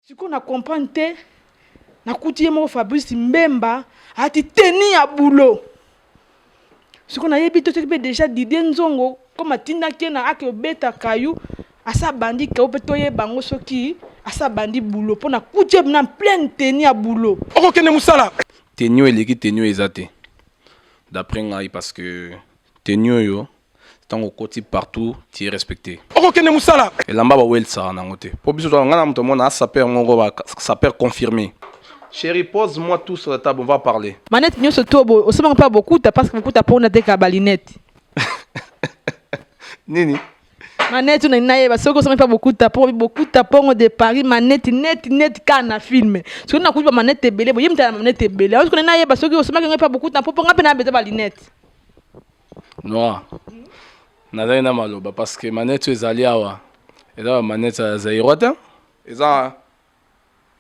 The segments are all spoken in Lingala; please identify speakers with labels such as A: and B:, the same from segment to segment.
A: Sikoyo na comprendre te nakuti ye moko Fabrice Mbemba alati tenue ya boulot sikoyo nayebi te soki mpe dejà Didier Nzongo comme atindaki ye na ake obeta caillou asi abandi caillou mpe toyeba yango soki asi abandi boulot mpo nakuti ye na pleine tenue ya boulot.
B: Okokende musala.
C: Tenue oyo eleki tenue oyo eza te d'après ngai parce que tenue oyo tango okoti partout tu es respecte.
B: Okokende musala.
C: Elamba ba welisaka nango te po biso toza nga na moto moko na sapeur moko ba sapeur confirme. Cherie pose moi tout sur la table on va parler.
A: Manette nioso to bo osomaka pa bokuta parce que bokuta pona ateka ba lunette.
C: Nini?
A: Manette na nayeba soki osomaki pa bokuta po bokuta pongo de Paris manette net net kaka na film soki nakuti ba manette ebele boye mutala manette ebele yango soki nayeba soki osomaki yango pa bokuta po po nga pe na besoin ba lunette.
C: Noa nazali na maloba parce que manette oyo ezali awa eza ba manette ya Zaïrois te eza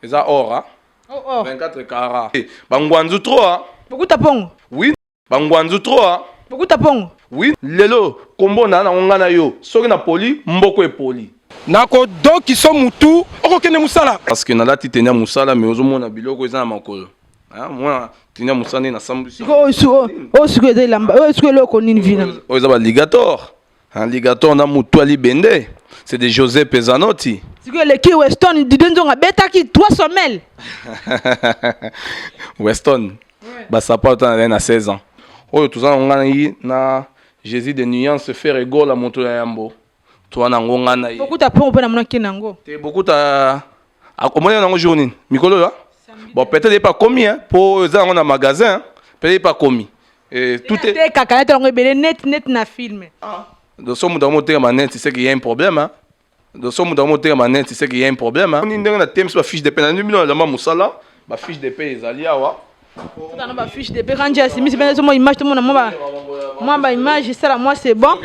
C: eza or ah
A: Oh, or.
C: 24 carats ba ngwanzu trop ah
A: Bokuta pongo.
C: Oui ba ngwanzu trop ah
A: Bokuta pongo.
C: Oui lelo kombo na nango nga na yo soki na poli mboko epoli.
B: Nako dokiso mutu okokende musala.
C: Parce que nalati tenue ya musala mais ozomona biloko eza na makolo. Ah, mwana tenue ya musala nde nasambwisi.
A: Oyo sikoyo eza elamba oyo sikoyo eloko nini vina?
C: Oyo eza ba ligator. Un ligator na mutu ya libende. C'est de José Pesanotti.
A: Sikoyo eleki Weston Didier Nzongo abetaki 3 semelles.
C: Weston. Ba sapato wana na 16 ans. Oyo toza na ngai na Jésus de nuance Ferre Gola moto ya yambo. Toza na ngo ngai na ye.
A: Bokuta pongo pe namonaki nango.
C: Te bokuta omoni yango jour nini? Mikolo oyo? Bon peut-être ye pe akomi hein po eza yango na magasin peut-être ye pe akomi. Et tout est
A: Atekaka ye yango ebele net net na film.
C: Ah. Donc so moto akoma manette c'est qu'il y a un problème hein. Donc so moto akoma manette c'est qu'il y a un problème hein. Ni ndenge na temsi ba fiche de paie na bino na lamba musala ba fiche de paie ezali awa.
A: Totala na ba fiche de paie quand ya simisi bena somo image tomona mwa ba image esala mwa c'est bon.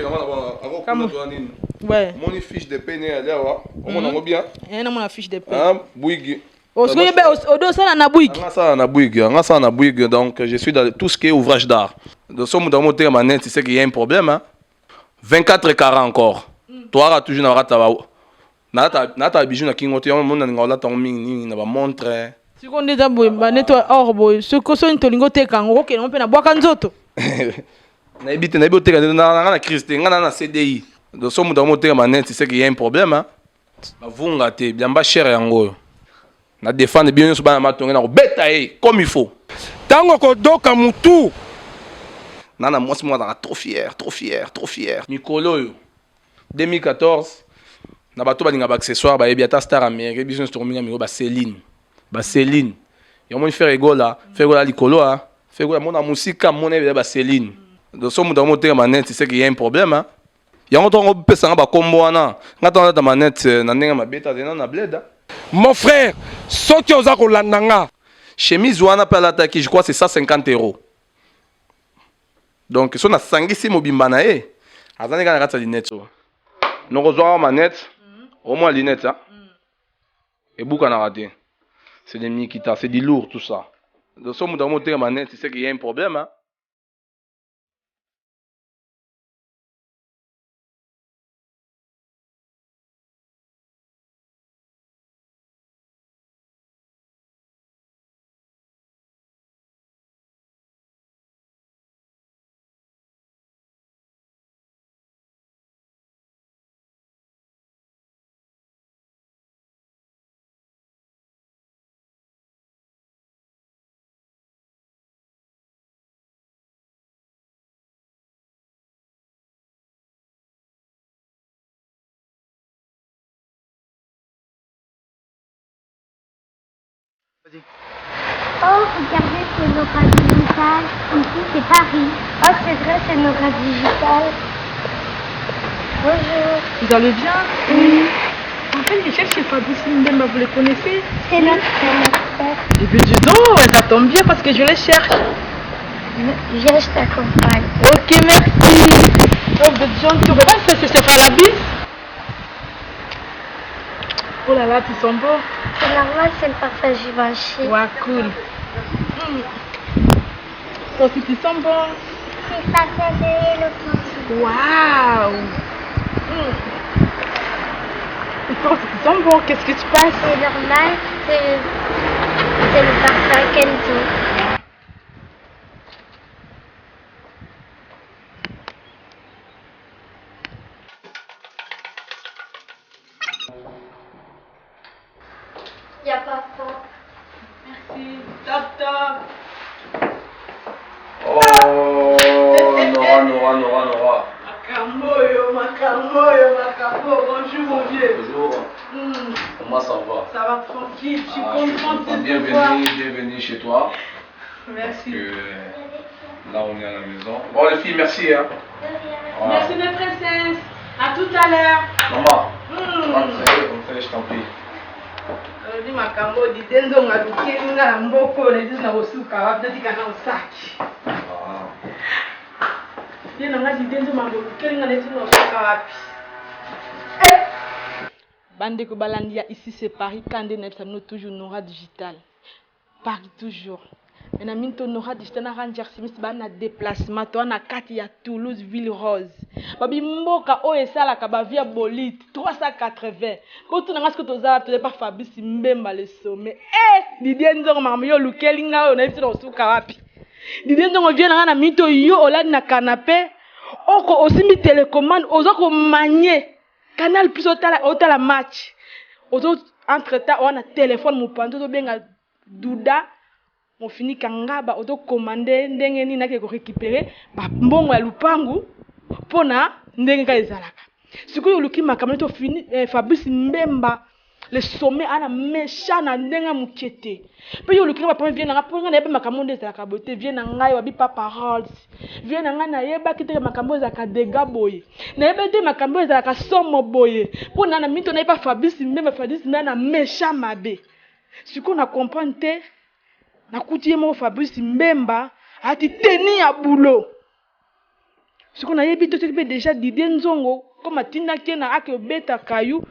A: Ouais.
C: Moni fiche de paie ne ezali awa. Omona yango bien?
A: Eh na mona fiche de paie.
C: Hein, Bouygues.
A: Osikoyo be odo sala na Bouygues.
C: Nga sala na Bouygues, nga sala na Bouygues donc je suis dans tout ce qui est ouvrage d'art. Donc so moto akoma manette c'est qu'il y a un problème hein. 24 carats encore. Toara toujours na rata ba na na bijou na kingo te yango mona ninga olata ngo mingi nini na ba montre.
A: Sikoyo nde eza boye ba neti or boye soki soki tolingi oteka yango okokende ngo mpe na bwaka nzoto.
C: Nayebi te nayebi oteka na nga na crise te nga na na CDI. Donc so moto akoma oteka manette c'est qu'il y a un problème hein. Bavunga te bilamba cher yango oyo na defendre bino nyonso bana matonge na kobeta ye comme il faut.
B: Tango okodoka mutu.
C: Nana mwasi moko azalaka trop fier trop fier trop fier. Mikolo oyo 2014 na bato balinga ba accessoires bayebi ata star américain biso nyonso tokominga mingo ba Celine ba Celine yango moni Ferre Gola Ferre Gola likolo a Ferre Gola mona musika mona ebele ba Celine donc so moto akoma oteka manette c'est qu'il y a un problème hein. Yango tongo opesa nga ba kombo wana nga tongo nalata manette na ndenge mabe te azali nanu na bled.
B: Mon frère soki oza kolanda nga.
C: Chemise wana pe alataki je crois c'est 150 euros donc soki nasangisi mobimba na ye aza nde kaka na kati ya lunette oyo noko zwaka manette omona lunette hein ebukanaka te c'est des mikita c'est du lourd tout ça donc soki moto akoma oteka manette c'est qu'il y a un problème hein.
D: Oh, regardez, c'est Nora Digital. Ici, c'est Paris. Oh, c'est vrai, c'est Nora Digital. Bonjour.
A: Vous allez bien?
D: Oui.
A: En fait, je cherche Fabrice Mbemba, vous le connaissez?
D: C'est notre frère.
A: Et puis dis donc, ça tombe bien parce que je le cherche.
D: Viens, je t'accompagne.
A: Ok, merci. Oh, vous êtes gentil. On peut pas se faire la bise? Oh là là, tu sens bon.
D: C'est normal, c'est le parfum Givenchy.
A: Ouais, cool. Toi aussi, tu sens bon.
D: C'est le parfum de Hello Kitty.
A: Waouh. Oh, ça sent bon, qu'est-ce qui se passe?
D: C'est normal, c'est le parfum Kenzo. Il y a papa.
A: Merci. Top, top.
C: Oh, Nora, Nora, Nora, Nora.
A: Makamboyo, makamboyo, makambo. Bonjour, mon vieux.
C: Bonjour. Comment ça va?
A: Ça va tranquille, je suis
C: Ah, je suis
A: contente
C: content.
A: de te voir.
C: Bienvenue, bienvenue chez toi.
A: Merci.
C: Que là, on est à la maison. Bon, les filles, merci. Hein. Voilà.
A: Merci, mes princesses. À tout à l'heure.
C: Maman, rentrez, rentrez, je t'en prie.
A: Olobi makambo Didier Nzongo alukeli nga na mboka oyo nayebi na kosuka wapi natika na osaki.
C: Ah.
A: Ye na nga Didier Nzongo alukeli nga nayebi na kosuka wapi. Eh! Bandeko balandi ya ici c'est Paris kande na yebisa bino toujours Nora Digital. Paris toujours. Mais na minto Nora Digital na Ranger Smith ba na déplacement to na kati ya Toulouse ville rose. Babi mboka oyo esalaka ba via bolite 380. Botuna nga soki toza wapi, toza pa Fabrice Mbemba le sommet. Eh, Didier Nzongo makambo yo olukeli nga oyo nayebi te na kosuka wapi. Didier Nzongo vie na nga na minto yo olali na canapé oko osimbi télécommande oza komanye Canal Plus otala otala match. Ozo entre temps wana téléphone mopanzi ozobenga Duda mofinika ngaba ozokomande ndenge nini ake korécupérer ba mbongo ya lupangu mpona ndenge kaka ezalaka. Sikoyo oluki makambo neti ofini Fabrice Mbemba le sommet ana méchant na ndenge ya moke te. Mpe yo oluki nga bapame vie na nga mpo nga nayebi makambo nde ezalaka boye te. Vie na ngai wabi papa Rolls. Vie na ngai nayebaki te makambo ezalaka dega boye. Nayebi te makambo ezalaka somo boye. Mpo na na minto nayebi Fabrice Mbemba, Fabrice Mbemba na méchant mabe. Sikoyo na comprendre te nakuti ye moko Fabrice Mbemba ati teni ya boulot. Sikoyo nayebi te soki mpe déjà Didier Nzongo comme atindaki ye na ake obeta kayu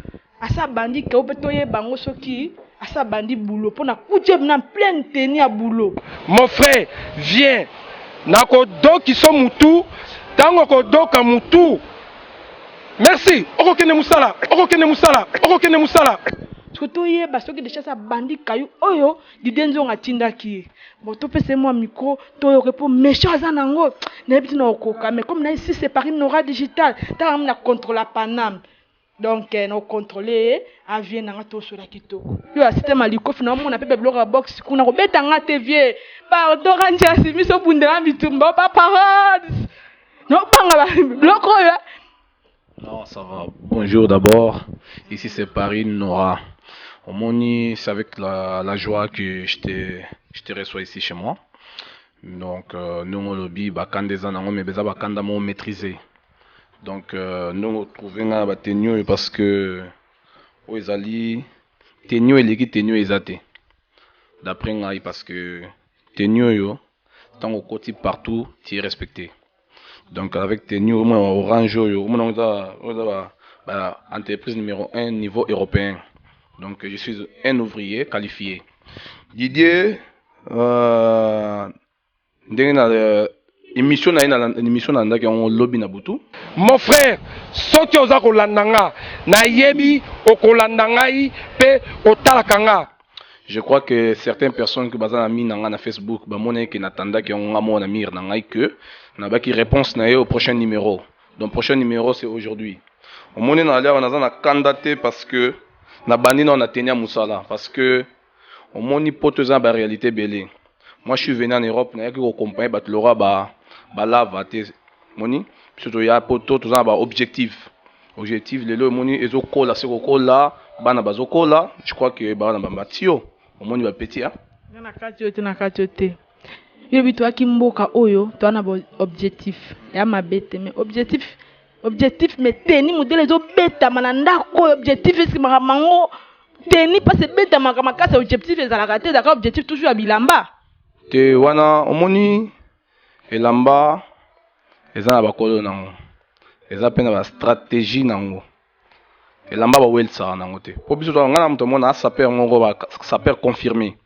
A: asa bandi kayu mpe toyeba yango soki asa bandi boulot mpo nakuti ye na pleine tenue ya boulot.
B: Mon frère, viens. Nakodokiso mutu ntango okodoka mutu. Merci. Okokende mosala, okokende mosala, okokende mosala.
A: Soki toyeba soki déjà asa bandi kayu oyo Didier Nzongo atindaki ye. Bon, topesa ye mwa micro toyoka mpo méchant aza nango nayebi ntina okoka mais comme naye si c'est Paris Nora Digital tala na contrôle ya Paname. Donc na contrôler ye avie nanga tosola kitoko. Yo asitema likofi na omona mpe biloko ya box kuna kobeta nga te vie. Pardon Ranger Simiso bundela bitumba pa parades. No banga ba biloko oyo.
C: Non, ça va. Bonjour d'abord. Ici c'est Paris Nora. Omoni, c'est avec la joie que je te reçois ici chez moi. Donc, nous, on lobi, bakanda eza nango, mais beza bakanda mo maîtrisé. Donc, nous, on trouve nga ba tenue parce que oyo ezali tenue eleki tenue eza te. D'après ngai, parce que tenue oyo, ntango okoti partout, tu es respecté. Donc avec tenue au moins orange oyo, au moins on a ba entreprise numéro 1 niveau européen. Donc je suis un ouvrier qualifié. Didier ndenge na émission na ye na émission na ndaki yango lobi na butu.
B: Mon frère, soki oza kolanda nga, nayebi okolanda ngai mpe otalaka nga.
C: Je crois que certaines personnes qui baza na mi na nga na Facebook bamona ke natandaki yango nga moko na mire na ngai que nabaki réponse na ye au prochain numéro. Donc prochain numéro, c'est aujourd'hui. Omoni na alia naza na kanda te parce que nabandi nao na teni ya mosala parce que omoni poto eza na baréalité ebele. Moi, je suis venu en Europe, nayaki koaccompagne bato lokwa balava te. Moni biso toya poto, toza na baobjectif. Objectif lelo omoni ezokola se kokola, bana bazokola. Je crois que bana bamatio omoni bapeti.
A: Nga na kati oyo te, na kati oyo te. Yobi toyaki mboka oyo toa na baobjectif ya mabe te, mais objectif mais teni modele ezobetama na ndako oyo. Objectif esimaka mango teni mpasi ebetamaka makasi. Objectif ezalaka te, ezalaka objectif toujours ya bilamba.
C: Te, wana omoni elamba eza na bakolo nango, eza mpe na bastratégie nango. Elamba bawelisaka nango te mpo biso ngai na moto omona asapeur moko, sapeur confirmé,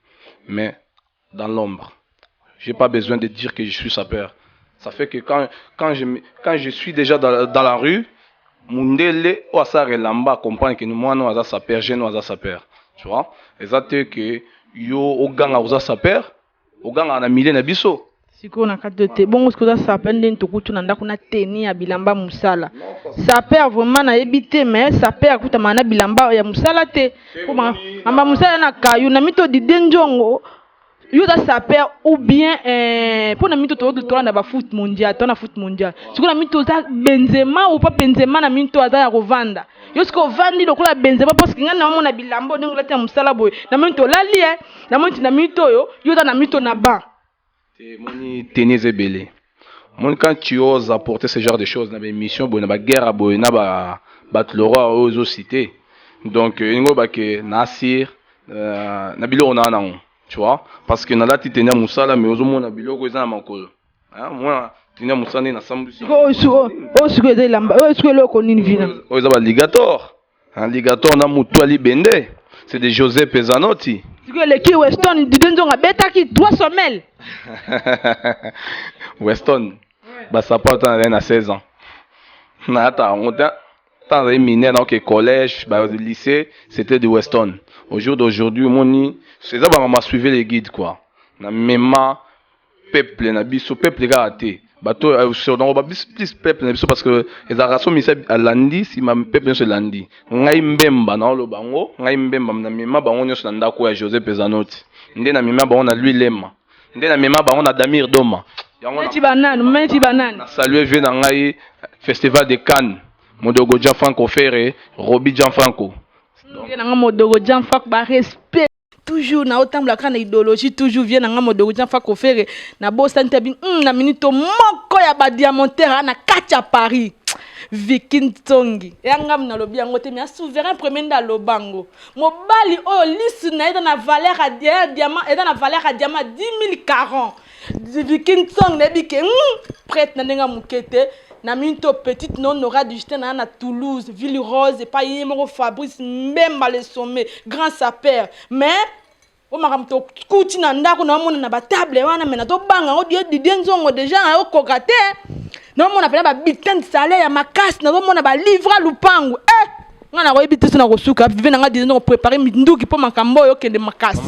C: mais dans l'ombre. J'ai pas besoin de dire que je suis sapeur. Ça fait que quand je suis déjà dans la rue, Mundele oyo asalaka elamba acomprendre que mwana oyo aza sapeur, jeune oyo aza sapeur, tu vois. Eza te que yo oganga oza sapeur, ogangaka na milieu na biso.
A: Sikoyo na kati te, bongo sikoyo oza sapeur ndeni tokuti na ndako na teni ya bilamba mosala? Sapeur vraiment nayebi te, mais sapeur akutamaka na bilamba ya mosala te, po mamba mosala na kayu na mito. Didie Nzongo, yo oza sapeur ou bien mpo na mito tolanda bafoot mondial, to na foot mondial sikoyo na mito oza Benzema ou pas Benzema? Na mito aza ya kovanda, yo sikoyo ovandi lokola Benzema, parce que ngai naomona bilamba ndenge olati ya mosala boye na mito, olali e na moti na mito oyo yo oza na mito na ban.
C: Te, moni teni eza ebele. Moni, quand tu oses apporter ce genre de choses na baémission boye, na baguerre boye, na bato le roi oyo ozocite, donc elingi oyeba na asire na biloko na nango, tu vois, parce que nalati teni ya mosala, mais ozomona biloko eza na makolo. Mwana teni ya mosala nde nasambwisi.
A: Oyo sikoyo eza elamba, oyo sikoyo eloko nini vina?
C: Oyo eza baligator, alligator na motu alibende, c'est de José Pezzanotti.
A: Sikoyo eleki Weston. Didie Nzongo abetaki trois semelles.
C: Weston basapo ata nazali na 16 ans, nayata yango te. Ntango nazali mineur, naoke collège, ba lycée, c'était de Weston. Au jour d'aujourd'hui, omoni eza bamama, suivez les guides quoi. Na mema peuple na biso, peuple kaka te, bato donc plus peuple na biso, parce que ezalaka so misa alandi nsima, peuple nyonso elandi. Ngai Mbemba naoloba yango, ngai Mbemba na mema bango nyonso na ndako ya José Pezzanotti, nde na mema bango na Louis Lema, nde na mema bango na Damir Doma.
A: Yango neti banani, neti banani?
C: Na salue vie na ngai, Festival de Cannes, Modogo Gianfranco Ferre, Robi Gianfranco.
A: Vie na nga Modogo Gianfranco, barespect toujours na otambola kaka na idéologie, toujours vie na nga Modogo Gianfranco Ferre. Nabosani te na minute moko ya badiamantaire na kati ya Paris, Viki Ntongi eya ngamu. Nalobi yango te, mais souverain premier nde aloba yango. Mobali oyo lisu na ye eza na valeur ya diamant, eza na valeur ya diamant 10 000 carats. Viki Ntongi, nayebi ke prête na ndenge ya moke te. Na minute petite no Nora Justin na Toulouse, ville rose, epai ye moko Fabrice Mbemba, le sommet, grand sapeur. Mais o makambo tokuti na ndako, naomona na batable wana, me nazobanga yango. Die Didie Nzongo déjà nayokoka te, naomona mpena babulletin de salaire ya makasi, nazomona balivre ya lupangu. Eh, nga nakoyebi te so na kosuka vive na nga. Didie Nzongo, prépare minduki mpo makambo oyo okende makasi.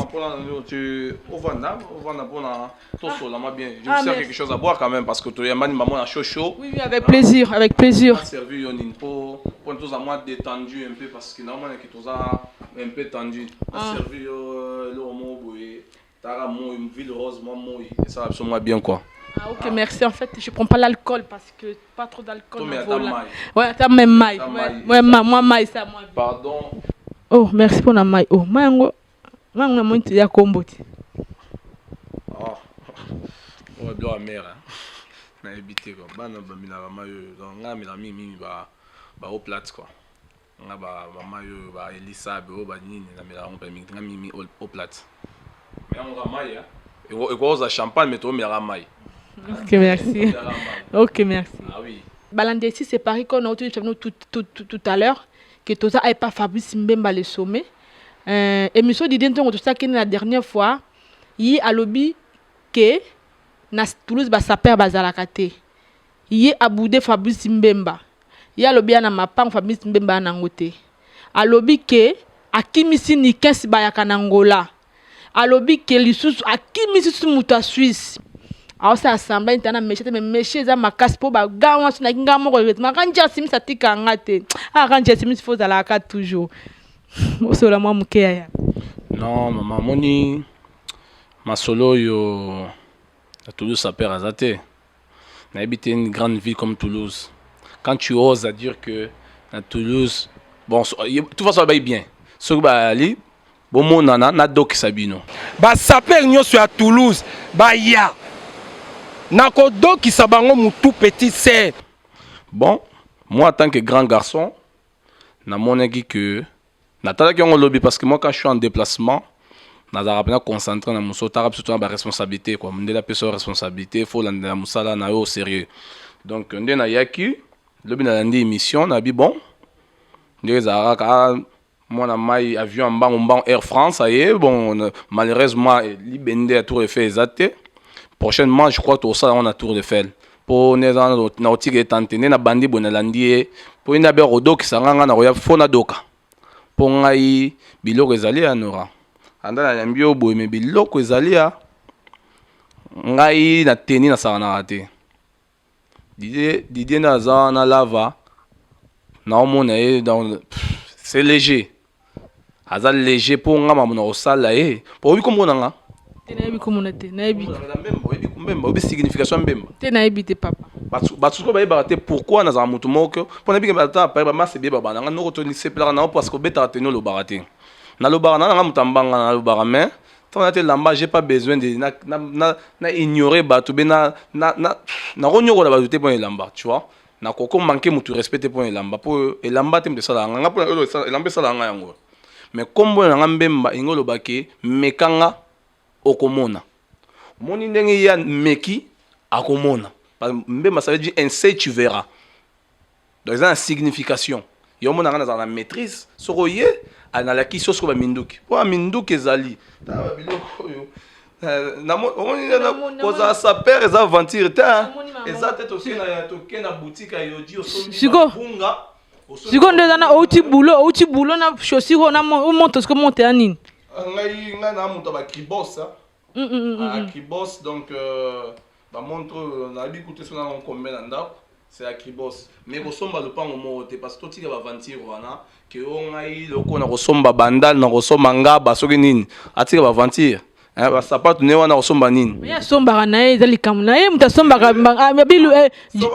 C: Ovanda, ovanda mpona tosolama bien. Je vous sers quelque chose à boire quand même, parce que toyambani maman na chaud chaud.
A: Oui, avec plaisir, avec plaisir.
C: Servi yo nini po toza mwa détendu un peu, parce que naomona ke toza un peu tendu. Servi yo eloko moko boye, taka moi ville rose, mwa moi esala biso mwa bien quoi.
A: Ah, ok, merci. En fait, je prends pas l'alcool parce que pas trop d'alcool.
C: Ouais,
A: attends, même maï. Ouais, moi, maï, ça, moi.
C: Pardon.
A: Oh, merci pour la maï. Oh, maï, maï, moi, tu ya kombo.
C: Oh. Oyo biloko ya mare nayebi te quoi. Bana bamelaka mai oyo, donc ngai namelaka mingimingi ba eau plate quoi. Nga bamai oyo baelisabe oyo banini, namelaka yango mpe mingi te. Nga mingimingi eau plate, mais yango kaka mai ekokoza champagne, mais tomelaka mai.
A: Ok, merci. Ok, merci.
C: Ah oui.
A: Balandi, ici c'est Paris qu'on a tout, tout, tout, tout, tout à l'heure que toza epa Fabrice Mbemba le sommet. Émission Didie Ntongo tosalaki la dernière fois, ye alobi ke na Toulouse basapeur bazalaka te. Ye abude Fabrice Mbemba, ye alobi ya na mapango, Fabrice Mbemba ya nango te. Alobi ke akimisi Nikens bayaka na Ngola, alobi ke lisusu akimisi susu moto ya Suisse aosala semblant nta na méchant te, mais méchant eza makasi mpo baga wana so naki nga moko. Heureusement Ranger Simis atika nga te. Ah, Ranger Simis, fo ozalaka toujours osola mwa moke yaya.
C: Non mama, moni masolo oyo na Toulouse sapeur aza te, nayebi te. Une grande ville comme Toulouse, quand tu oses à dire que na Toulouse, bon, de toute façon bayi bien, soki bayali bomonana, nadokisa bino.
B: Basapeur nyonso ya Toulouse baya, nakodokisa bango mutu, petit sœur.
C: Bon, moi en tant que grand garçon, namonaki que natalaki yango lobi, parce que moi, quand je suis en déplacement, nazalaka mpena concentré na mosala. Otaka biso tona baresponsabilité quoi, ndenge apesa yo responsabilité, fo olandela mosala na yo au sérieux. Donc nde nayaki lobi, nalandi émission, nabi bon, ndenge ezalaka kaka mwana mai, avion ya mbangu mbangu, Air France aye. Bon, malheureusement libende ya Tour Eiffel eza te. Prochainement, je crois tosala yango na Tour Eiffel. Mpo nde eza na kotika ye tante nde nabandi boye, nalandi ye mpo ye nde abe akodokisa nga, nga nakoya fo nadoka mpo ngai biloko ezali ya Nora. Anda nayambi yo boye, me biloko ezali ya ngai na teni nasakanaka te. Didier, Didier nde aza wana lava, naomona ye donc c'est léger, aza léger mpo nga makambo na kosala ye mpo oyebi kombo na nga.
A: Te, nayebi komona te, nayebi.
C: Mbemba, oyebi Mbemba? Oyebi signification ya Mbemba?
A: Te, nayebi te, papa.
C: Bato sikoyo bayebaka te pourquoi nazala motu moko mpo nayebi ke ata pare bamasi ebie babana nga noko tonisepelaka nango parce que obetaka teni, olobaka te. Nalobaka na nanga moto ya mbanga, nalobaka, mais ntango nati elamba, j'ai pas besoin de na ignorer bato be na nakonyokola bato te mpo na elamba, tu vois. Nakoki manquer motu respect te mpo na elamba, mpo elamba te moto esalaka nga nga mpo elamba esalaka nga yango. Mais kombo na nga Mbemba elingi oloba ke mekanga, okomona. Omoni ndenge ye meki akomona. Mbemba, ça veut dire essaye, tu verras. Donc eza na signification. Yo omona nga nazala na maîtrise. Soki oye, nalakisi yo soko baminduki, mpo baminduki ezali. Tala babiloko oyo. Omoni, kozala sapeur eza aventure te, eza te. Toke na boutique ya Yohji, osombi bunga.
A: Sikoyo nde eza na outi boulot, outi boulot na chaussure oyo na omonte. Sikoyo monte ya nini?
C: Ngai na moto ya bakribos, akribos. Donc bamontre oyo nayebi kutu so nango combien na ndako, c'est akribos. Mais kosomba lopango moko te, parce que totika baaventure wana ke o ngai loko na kosomba Bandal, na kosomba Ngaba, soki nini. Atika baaventure, basapatu ne wana kosomba nini.
A: Ye asombaka na ye, eza likambo na ye. Moto asombaka bilu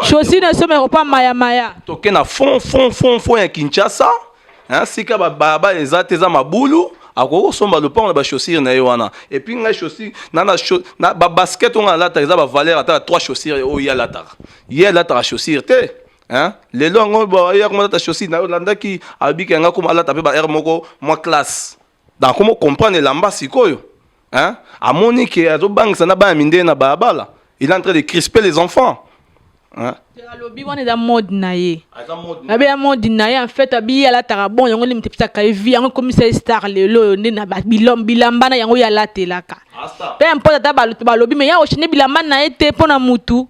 A: chaussure na esombaka kopa mayamaya.
C: Toke na fond, fond, fond, fond ya Kinshasa, sika babalabala eza te, eza mabulu. Akoki kosomba lopango na bachaussure na ye wana. Et puis ngai chaussure na babasket oyo ngai alataka eza bavaleur ata 3 chaussure oyo ye alataka. Ye alataka chaussure te. Lelo yango ye akoma alata chaussure na olandaki abiki yanga, akoma alata mpe ba aire moko mwa classe. Donc akoma comprendre elamba sikoyo, amoni ke azobangisa na bana mindele na balabala. Il est en train de crisper les enfants, hein?
A: Alobi wana eza mode na ye, abe ya mode na ye. En fait, abi ye alataka bon yango nde moto epesaka ye vie, yango ekomisa ye star. Lelo oyo nde na bilamba na yango ye alatelaka, peu importe ata bato balobi, mais ya ochanger bilamba na ye te mpo na mutu.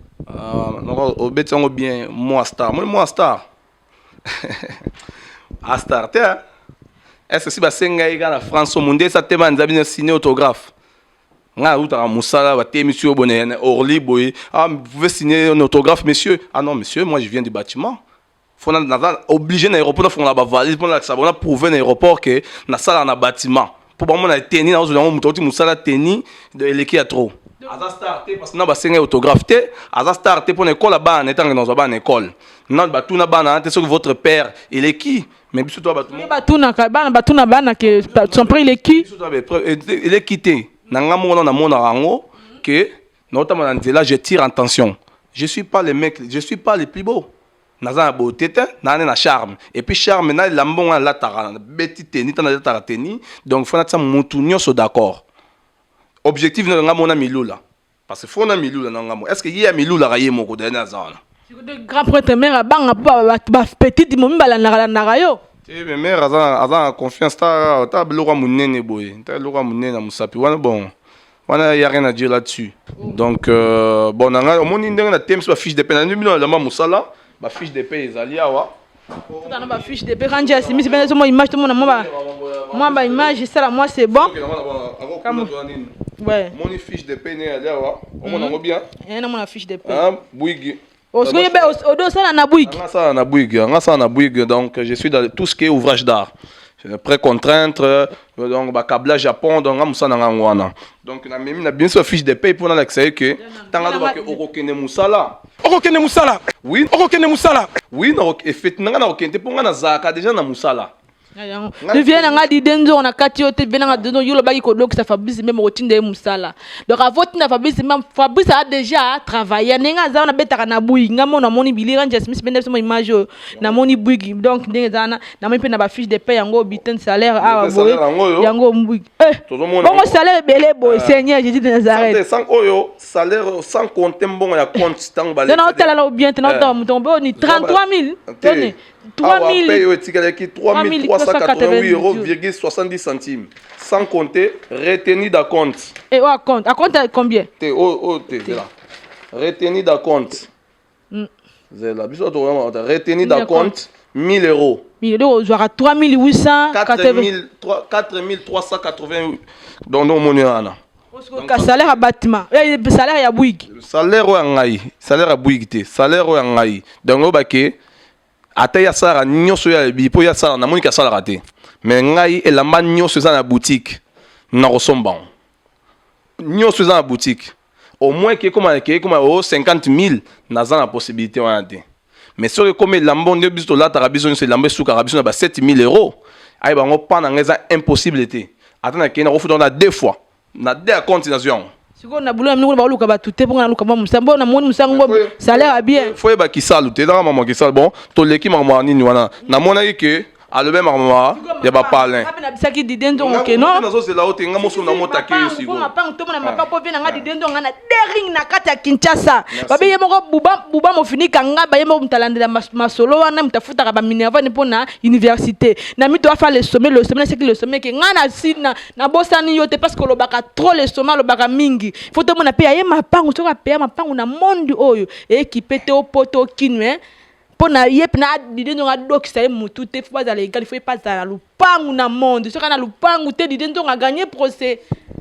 C: Obeti yango bien. Moi star, moi star a star te. Est ce que si basengai kaka na France, munde esa te, banza bino signer autographe? Nga nautaka mosala, batemisi yo boye na Orly boye: "Ah, vous pouvez signer un autographe, monsieur?" "Ah non, monsieur, moi je viens du bâtiment." Fo naza obligé na aéroport nafongola bavalise mpo nalakisa bango, naprouver na aéroport ke nasalaka na bâtiment, mpo bamona teni nazozwa yango. Moto auti mosala, teni eleki ya trop. Aza star te parce que na basengai autographe te. Aza star te mpo na ekole bana na etange nazwa bana na ekole na batuna bana te soki votre père eleki. Mais biso to bato
A: batunaka bana, batuna bana ke son père eleki.
C: Eleki te. Na nga moko namonaka yango ke naotamba na nzela, je tire attention. Je suis pas le mec, je suis pas le plus beau, naza na beauté te, naa nde na charme. Et puis charme na elamba ngo nalataka, beti teni ta nalataka teni. Donc fo natia mutu nyonso d'accord. Objectif na nga mona milula, parce que fo na milula na nga mo. Est ce que ye ya milulaka ye moko dani aza wana?
A: Grand prêtre mare abanga mpo bapetite momi balandaka landaka yo.
C: Te, mais mare aza na confiance. Ta biloko ya monene boye, ta biloko ya monene na mosapi wana. Bon, wana ya rien à dire là-dessus. Donc bon, na ngai omoni ndenge na temisi bafiche de paie na bino, elamba mosala, bafiche de paie ezali awa.
A: Totana bafiche de paie kanji asimisi mpe somo image, tomona mwa baimage esala mwa, c'est bon.
C: Ouais. Omoni fiche de paie ne ezali awa, omona yango bien.
A: Namona fiche de paie.
C: Bouygues.
A: Osikoye odo osala na Bouygues?
C: Nga sala na Bouygues, nga sala na Bouygues. Donc je suis dans tout ce qui est ouvrage d'art, pré-contrainte, donc bacâblage Japon. Donc nga mosala na ngango wana. Donc namemi na biso fiche de paie mpo nalakisa ye ke ntango azobake okokende mosala.
B: Okokende mosala.
C: Oui.
B: Okokende mosala.
C: Oui, effet na nga nakokende te mpo nga nazalaka déjà na mosala.
A: Vie na nga Didier Nzongo na kati yo te. Vie na nga Didier Nzongo, yo olobaki kodokisa Fabrice Mbemba, kotinda ye mosala. Donc avotinda Fabrice Mbemba, Fabrice a déjà travaillé ndenge aza wana, abetaka na Bouygues. Nga mo namoni bilira nje Smith bende biso mo image oyo, namoni Bouygues. Donc ndenge eza wana, namoni mpe na bafiche de paie yango, bulletin de salaire awa boye, yango Bouygues. Bongo salaire ebele boye, Seigneur Jésus de Nazareth.
C: Sans oyo salaire, sans compter mbongo ya compte ntango.
A: Bale naotala na bien te, naotala moto oyo ni 33 000.
C: 3000 oyo etikalaki, 3388 euros 70 centimes, sans compter retenu d'acompte.
A: Et oh, acompte, acompte combien?
C: Te, oyo te, zela, retenu d'acompte. Zela biso tokoyama retenu d'acompte 1000 euros.
A: 1000 euros ozwaka 3800.
C: 4380. Donc omoni wana.
A: Ka salaire ya bâtiment, salaire ya Bouygues.
C: Salaire oyo ya ngai, salaire ya Bouygues te, salaire oyo ya ngai. Donc oyo bake ata ye asalaka nyonso oyo alobi mpo ye asalaka, namoniki asalaka te, mais ngai elamba nyonso eza na boutique, nakosomba yango nyonso eza na boutique. Au moins ke ekoma, ke ekoma o 50 000, naza na possibilité wana te. Mais soki ekomi elamba nde biso tolataka, biso nyonso elamba esukaka biso na ba 7 000 euros, ayeba yango mpa na ngai eza impossible te. Ata nakei, nakofuta na deux fois na deux acompte, nazwi yango.
A: Sikoyo na bulo na bino kuna baoluka bato te, mponga naluka mwa mosala, mpo namoni mosala ngo salaire ya bien.
C: Fo yeba kisalu te, ezaka mama kisalu. Bon, toleki makambo ya nini wana, namonaki ke alobi makambo ya bapalin.
A: Mpe nabisaki Didie Nzongo ke non.
C: Nazozela o te, nga moso namotaki yo sikoyo.
A: Mapango, tomona mapango mpo vie na nga Didie Nzongo nga na dering na kati ya Kinshasa. Babe ye moko buba buba mofinika nga, baye moko moto alandela masolo wana, moto afutaka baminervane mpo na université na mito afa le sommet, le sommet naseki le sommet ke nga na si na nabosani yo te, parce que olobaka trop, le sommet alobaka mingi. Fo tomona mpe aye mapango, soki apeya mapango na monde oyo ekipe te, opoto okinwe mpo na ye mpena Didie Nzongo adokisa ye motu te. Fo bazala égal, fo ye mpe azala na lupangu na monde. Soki na lupangu te, Didie Nzongo aganye procès.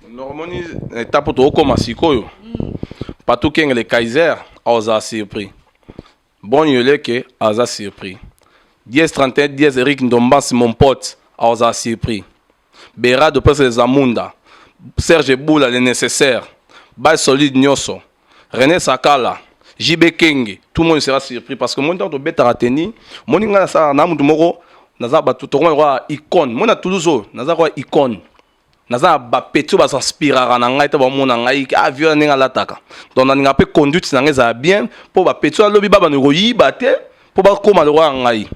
C: Normoni étape tokokóma sikoyo, Patou Kenge le Kaiser aozala surpris, bon yoleke aza surpris, 10 31 10 Eric Ndombas mon pote aozala surpris, Berado presque Zamunda, Serge Boula le nécessaire, base solide nyonso, René Sakala, JB Kenge, tout le monde sera surpris, parce que moi ntango tobetaka teni, moni ngai nasala na mutu moko, naza bato tokoma lokola icône. Moi na Toulouse oyo naza koa icône, naza na bapeti oyo basinspiraka na ngai te, bamona ngai avio ndenge alataka. Donc nalingaka mpe conduite na ngai ezala bien, mpo bapeti oyo alobi babanda koyiba te, mpo bakóma lokola ngai.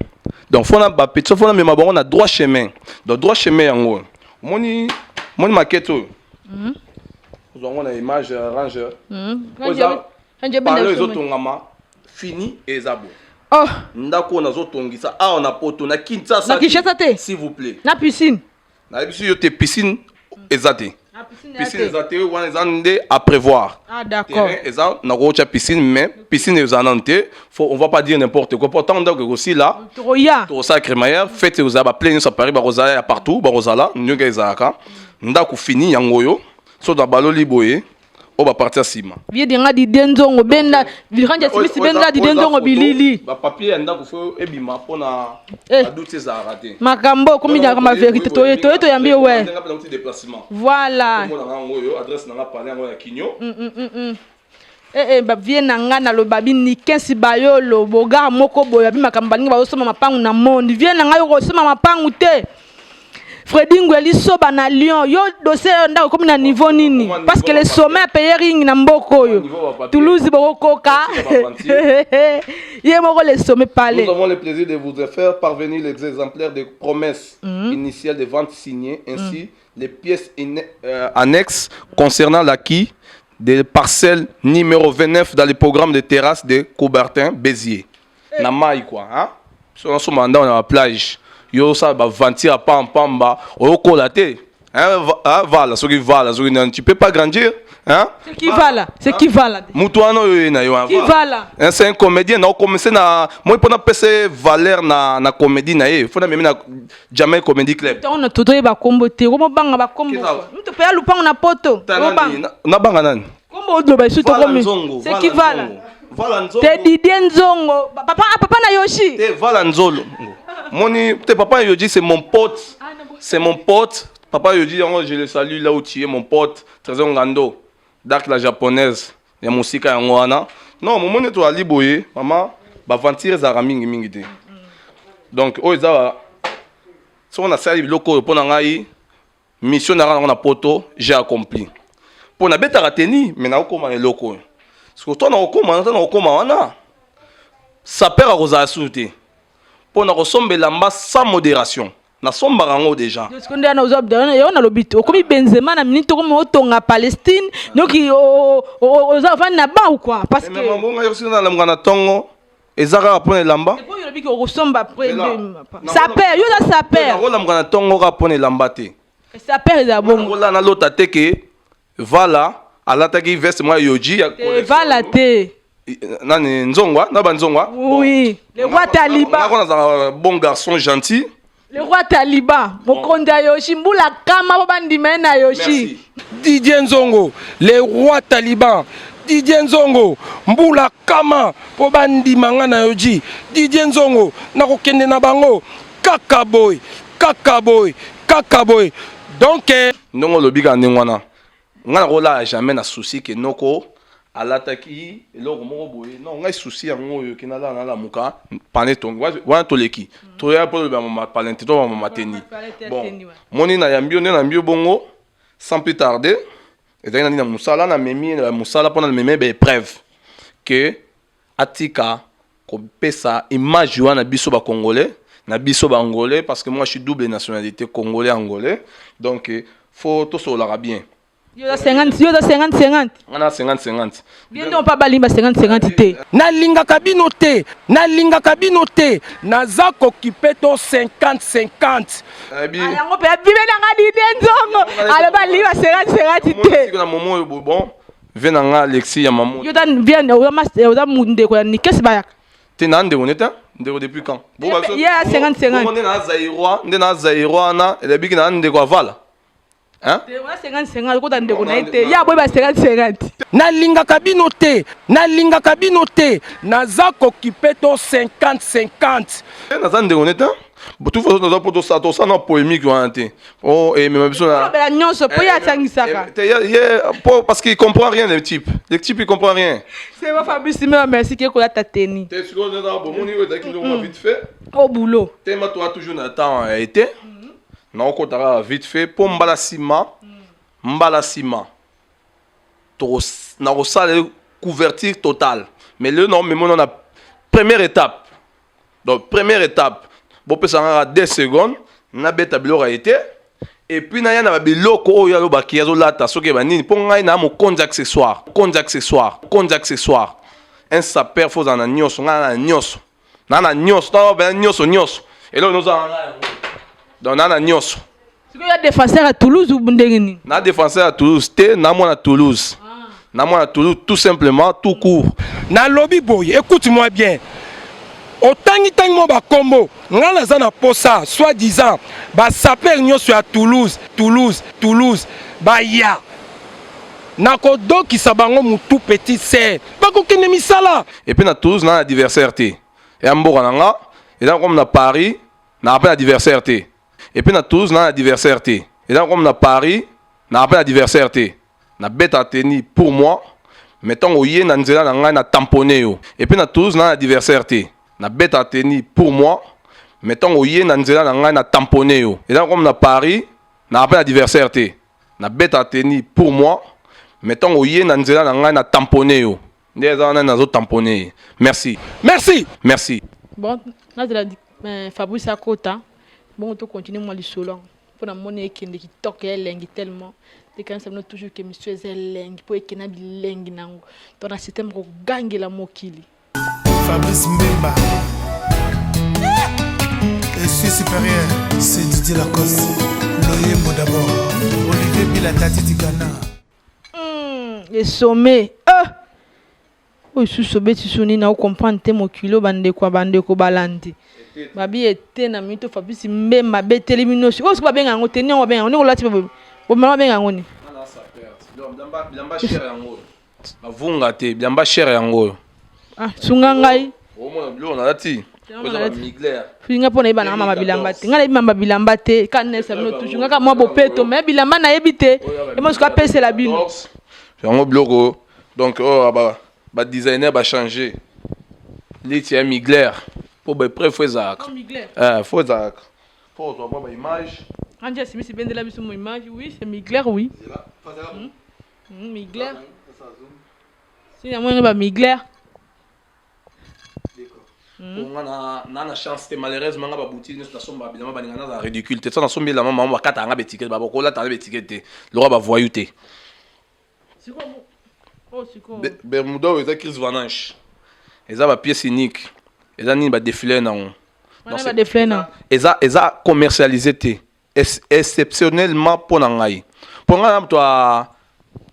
C: Donc fona bapeti, fona mema bango na droit chemin. Donc droit chemin yango omoni, omoni maquette oyo, ozwa yango na image range pano ezotongama fini, eza boye.
A: Oh.
C: Ndako oyo nazotongisa awa na poto, na Kinshasa.
A: Na Kinshasa te.
C: S'il vous plaît.
A: Na piscine.
C: Nayebisi yo te, piscine eza te, piscine eza te, wana eza nde à prévoir.
A: Ah, d'accord.
C: Terrain eza, nakotya piscine, mais piscine ezala nanu te. Faut, on va pas dire n'importe quoi, po ntango ndako ekosila,
A: tokoya.
C: Tokosala crémaillère, fête ekozala, baplein nyonso ya Paris bakozala, ya partout bakozala, ndenge ezalaka. Ndako fini yango oyo, so na baloli boye, oyo baparti ya nsima.
A: Vie dinga Didie Nzongo benda viranja simisi benda Didie Nzongo bilili.
C: Bapapier ya ndako fo ebima mpona baduti ezalaka te.
A: Makambo okomi na ma vérité, toye toye toyambi we.
C: Nauti déplacement.
A: Voilà.
C: Komona yango oyo, adresse nanga, palais yango ya Kinio.
A: Eh, bavie na nga naloba binikensi bayolo bogar moko boye babi makambo balingi bazosomba mapangu na monde. Vie na ngai okosomba mapangu te. Fredi Ngweli soba na Lyon, yo dossier oyo ndako ekomi na niveau nini? Parce que le sommet apaye ring na mboka oyo Toulouse bokokoka ye moko le sommet palais.
C: Nous avons le plaisir de vous faire parvenir les exemplaires de promesses initiales de vente signées ainsi les pièces annexes concernant l'acquis des parcelles numéro 29 dans le programme de terrasse de Coubertin Béziers. Na mai quoi, hein? So nasomba ndako na plage, yo osala baventure ya pampamba, oyokola te. Hein, vala soki vala soki nani, tu peux pas grandir, hein?
A: C'est qui vala? C'est qui vala?
C: Mutu wana oyo ye na yo.
A: Qui vala?
C: Hein, c'est un comédien na okomese na moi mpona pesa ye valeur na comédie na ye, fo na memi na Jamais Comedy Club.
A: Ntango na totoyeba kombo te, komobanga bakombo. Mutu mpe ya lupango na poto.
C: Nabanga nani?
A: Kombo oloba esu tokomi. C'est qui vala?
C: Vala Nzongo.
A: Te, Didier Nzongo. Papa, ah, papa na Yoshi.
C: Te, Vala Nzolo. Moni te, papa Yoji, c'est mon pote. C'est mon pote. Papa Yoji, yango je le salue là où tu es, mon pote. Trésor Ngando. Dark la japonaise. Ya mosika yango wana. Non, momoni toali boye, mama, baventure ezalaka mingi mingi te. Donc oyo eza soki nasali biloko oyo mpo na ngai, mission nanga nango na poto, j'ai accompli. Mpo nabetaka teni, mais nakokóma na eloko oyo. Soki to nakokóma, to nakokóma wana, saper akozala susu te, mpo na kosomba elamba sans modération, nasombaka yango déjà.
A: Siko nde wana ozwa yo nalobi te, okomi Benzema na minute, okomi otonga Palestine, donc oza ofandi na ban ou quoi? Parce que
C: mambo ngai soki nalamuka na ntongo, eza kaka mpona elamba.
A: Oyo olobi ke okosomba saper, yo oza saper.
C: Nakolamuka na ntongo kaka mpona elamba te.
A: Saper eza bongo.
C: Nakola nalota te ke vala alataki veste mwa Yoji ya
A: vala te.
C: Nani Nzongwa na banzongwa?
A: Oui, le roi taliban.
C: Nga nazala bon garçon gentil.
A: Le roi taliban, mokonzi ya Yoshi, mbula kama po bandima ye na Yoshi.
C: Merci.
B: Didier Nzongo, le roi taliban. Didier Nzongo, mbula kama po bandima nga na Yoji. Didier Nzongo, nakokende na bango kaka boye, kaka boye, kaka boye. Donc eh,
C: Ndenge olobi kaka ndenge wana, ngai nakolala jamais na souci ke noko alataki eloko moko boye. Non, ngai souci yango oyo ke nalala nalamuka pane tongi wana toleki toya mpo toloba mama palin te, toba mama teni. Bon, moni nayambi yo nde nayambi yo bongo sans plus tarder. Ezalaki na nini na mosala, namemi ye na mosala mpona namemi ye baépreuve ke atika kopesa image wana biso bacongolais na biso baangolais, parce que moi je suis double nationalité, congolais, angolais. Donc faut tosololaka bien.
A: Yo oza 50, yo oza 50 50.
C: Nga na 50 50.
A: Bien, nde mpa balimba 50 50 te.
B: Nalingaka bino te, nalingaka bino te, naza kokipe to 50 50.
C: Nayebi.
A: Ah, yango mpe abibe nanga Didie Nzongo aloba alimba 50 50 te.
C: Na momo oyo boye, bon ve na nga Alexis ya mamo.
A: Yo oza bien, oza mas- oza ndeko ya Nikesi bayaka.
C: Te, na ndeko nete ndeko depuis quand? Bo
A: Ye ya 50 50.
C: Bongo nde na Zaïrois, nde na Zaïrois wana elebiki na ndeko avala, hein?
A: Te, oza 50 50, okota ndeko na ye te, ye aboyi ba 50 50.
B: Nalingaka bino te, nalingaka bino te, naza kokipe to 50 50.
C: Te, naza ndeko nete toute façon naza mpo tosala tosala na polémique wana te o emema biso na
A: olobela nyonso mpo ye asangisaka.
C: Te, ye po parce qu'il comprend rien, le type, le type il comprend rien.
A: C'est bon, Fabrice Mema, merci ke kolata teni.
C: Te, sikoyo nde bomoni oyo ezalaki biloko mwa vite fait.
A: Au boulot.
C: Te, ma toa toujours na temps ya été, naokota kaka vite fait mpo mbala nsima, mbala nsima nakosala ye couverture totale. Mais lelo naomema na première étape. Donc première étape, bopesa nga kaka 2 secondes, nabeta biloko ya été et puis naya na babiloko oyo alobaki azolata soki banini, mpo ngai na mokonzi accessoire, konzi accessoire, konzi accessoire. Un sapeur faut ozala na nyonso. Ngai na nyonso, na na nyonso, ntango bena nyonso nyonso, eloko nozala na yango. Donc na na nyonso.
A: Sikoyo ya défenseur ya Toulouse ou ndenge nini?
C: Na défenseur ya Toulouse te, na mwana Toulouse, na mwana Toulouse tout simplement, tout court.
B: Nalobi boye, écoute-moi bien, otangi-tangi mwa bakombo, ngai naza na posa soit disant basapeurs nyonso ya Toulouse, Toulouse, Toulouse baya, nakodokisa bango mutu petit ser bakokende misala.
C: Et puis na Toulouse na na adversaire te, eya mboka na nga. Eza comme na Paris, na mpe na adversaire te. Et puis na Toulouse na na adversaire te, eza comme na Paris, na mpe na adversaire te. Nabeta teni pour moi, mais ntango oye na nzela na ngai, na tamponne yo. Et puis na Toulouse na na adversaire te, nabeta teni pour moi, mais ntango oye na nzela na ngai, na tamponne yo. Eza comme na Paris, na mpe na adversaire te, nabeta teni pour moi, mais ntango oye na nzela na ngai, na tamponne yo. Nde eza wana, nazotamponne ye. Merci.
B: Merci.
C: Merci.
A: Bon, nazela Fabrice akota bongo tocontinue mwa lisolo yango mpo na moni ekende kitoko ya elengi tellement. Tekanisa bino toujours ke mission eza elengi mpo ekenda bilengi nango to na système kogangela mokili.
E: Fabrice Mbemba. Esprit supérieur, c'est Didier Lacoste. Loyembo d'abord. Olivier Bila Tati Tigana.
A: Esome oyo susu obeti su nini? Naocomprendre te mokili oyo. Bandeko ya bandeko balandi babi ete na minute Fabrice Mbemba abeteli bino oyo soki babenga yango te, ndenge babenga yango, ndenge olati bomela, babenga yango nini?
C: Bilamba cher yango oyo, bavunga te, bilamba cher yango oyo.
A: Ah, sunga ngai.
C: Omona biloko nalati, oyo eza bamigler.
A: Nga mpo nayeba nanga mama bilamba te, ngai nayebi mama bilamba te. Ka nesa bino toujours, nga kaka mwa bopeto, mais bilamba nayebi te. Emo soki apesela bino.
C: Yango biloko donc oyo badesigner bachange liti ya migler mpo baépreuve fo ezalaka. Fo ezalaka, fo ozwa mwa baimage.
A: Anja Simisi bendela biso mo image. Oui, c'est Migler, oui. Migler. Si namoni ba Migler.
C: Nga na chance te, malheureusement. Nga baboutique nyonso nasomba bilamba, balinga naza ridicule te. So nasombi elamba, mama bakataka nga baétiquette, bakolata nga baétiquette te lokola bavoyou te. Bermuda oyo eza Chris Vananche, eza bapièce unique, eza nini, badéfilé nango. Eza commercialisé te, exceptionnellement mpo na ngai, mpo ngai na moto.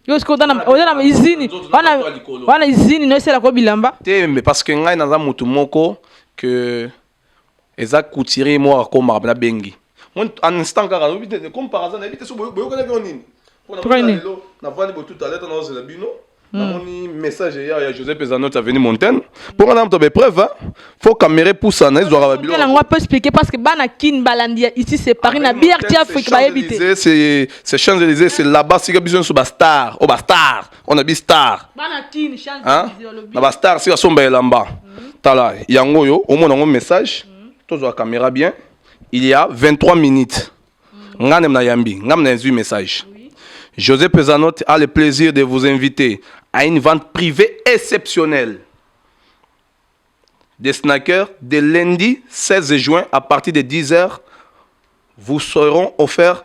A: Yo sikoyo oza na usine wana, wana usine no esalaka bilamba
C: te? Mais parce que ngai naza motu moko que eza couturier moko akomaka mpe nabengi en instant kaka comme par hasard, nayebi te so boyokanaki yo nini. Lelo navandi boye, tout à l'heure nazozela bino, namoni message ya José Pesanote, avenue Montaigne, mpo nga na moto baépreuve, faut caméra epusana, ezwaka
A: babiloko yango apo expliquer, parce que bana Kine balandi ya Ici c'est Paris na BRT Afrique bayebi
C: te. C'est Champs-Élysées, c'est là-bas sika biso nyonso bastar, oyo bastar, on a bi star.
A: Bana Kine.
C: Na bastar sika somba elamba. Tala yango oyo, omona yango message, tozwa caméra bien. Il y a 23 minutes, nga na yambi, nga na zwi message: José Pesanote a le plaisir de vous inviter à une vente privée exceptionnelle des sneakers de lundi 16 juin à partir de 10h. Vous seront offerts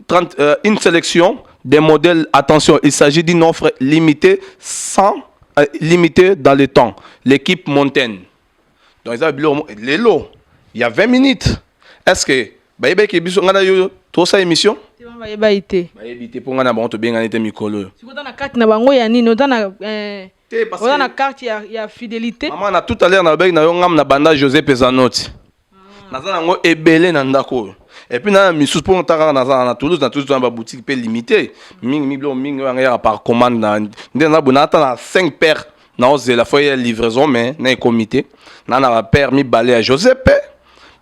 C: 30, une sélection des modèles. Attention, il s'agit d'une offre limitée, sans, limitée dans le temps. L'équipe Montaigne. Donc, ils ont il y a 20 minutes. Est-ce que bayebaki biso nga na yo tosala émission?
A: Bayeba te.
C: Bayebi te, mpo nga na bango tobengani te mikolo oyo.
A: Sikoyo oza na carte na bango ya nini? Oza na oza na carte ya fidélité?
C: Mama, na tout à l'heure nalobaki na yo, ngam na banda José Pesanote, naza nango ebele na ndako oyo, et puis na misusu mpo ta kaka naza na Toulouse. Na Toulouse tona baboutique mpe limité mingi mingi, biloko mingi oyo yanga yaka par commande. Na nde naza boye, naata na 5 paires, naozela fo ya livraison, mais na ekomi te. Na bapaire mibale ya José, mpe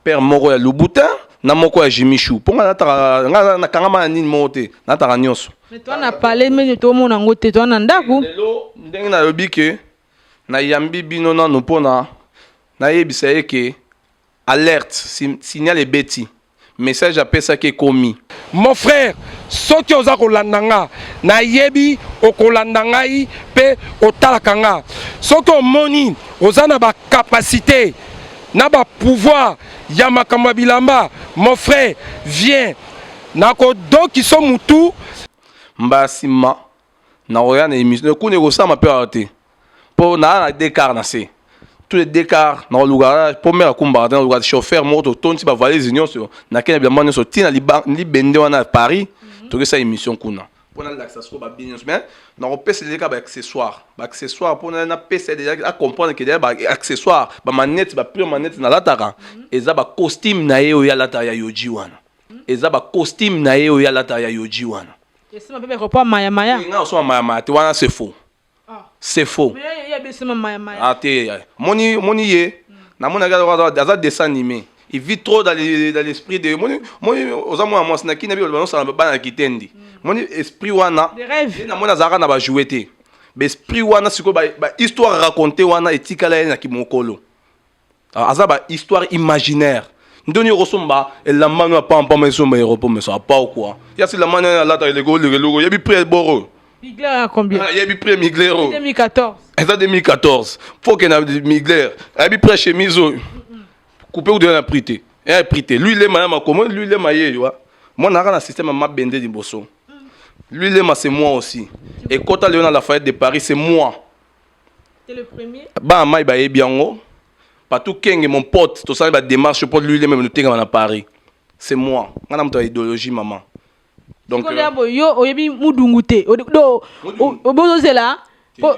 C: paire moko ya Louboutin, na moko ya Jimmy Choo, mpo nga nataka, nga nakangama na nini moko te, nataka nyonso.
A: Mais toa na palais mene, tomona yango te, toa na ndako.
C: Lelo ndenge nalobi ke nayambi bino nano mpona nayebisa ye ke alerte, signal ebeti, message apesaki ekomi.
B: Mon frère, soki oza kolanda nga, nayebi okolanda ngai mpe otalaka nga, soki omoni oza na bacapacité na bapouvoir ya makambo ya bilamba, mon frère, viens, nakodokiso mutu.
C: Mbala nsima nakoya na émission kuna, ekosalama mpe awa te, mpo naa na deux car na se, tous les deux cars nakoluka mpo mare akumbaka te, nakoluka chauffeur moko, totonti bavalise nyonso, nakei na bilamba nyonso ntina libende wana ya Paris, tokesala émission kuna mpo nalakisa sikoyo babien nyonso. Mais nakopesa eleka baaccessoire, baaccessoire mpo napesa déjà acomprendre ke deja baaccessoire, bamanete, bapure manete nalataka, eza bacostume na ye oyo alataka ya Yohji wana, eza bacostume na ye oyo alataka ya Yohji wana.
A: Esima mpe bekopa mayamaya.
C: Nga osoma mayamaya te wana, c'est faux, c'est faux. Ah te, moni moni ye namonaki aza dessin animé, il vit trop dans l'esprit de moni moni. Oza mwana mwasi na kini bi banosala bana na kitendi, moni esprit wana. Ye namoni azalaka na bajoue te, baesprit wana sikoyo, bahistoire raconté wana etikala ye na kimokolo, aza bahistoire imaginaire. Ndoni okosomba elamba no ya pampama, esomba aéroport, mais ça pas quoi ya si elamba no alata eleko oleka eloko, yebi prix boro.
A: Mugler ya combien?
C: Yebi prix Mugler oyo?
A: 2014.
C: Eza 2014, faut ke na Mugler ayebi prix chemise oyo coupe kutu na prix te, eya prix te. Lui lema ya makomo, lui lema ye yo moi naka na système ya mabende liboso. Lui lema, c'est moi aussi, ekota leo na Lafayette de Paris, c'est moi.
A: C'est le premier.
C: Bana mai bayebi yango, Patou Kenge, mon pote, tosali badémarche mpo lui lema notengama na Paris, c'est moi, nga na moto ya idéologie, maman,
A: donc sikoyo boye, yo oyebi mudungu te, obozozela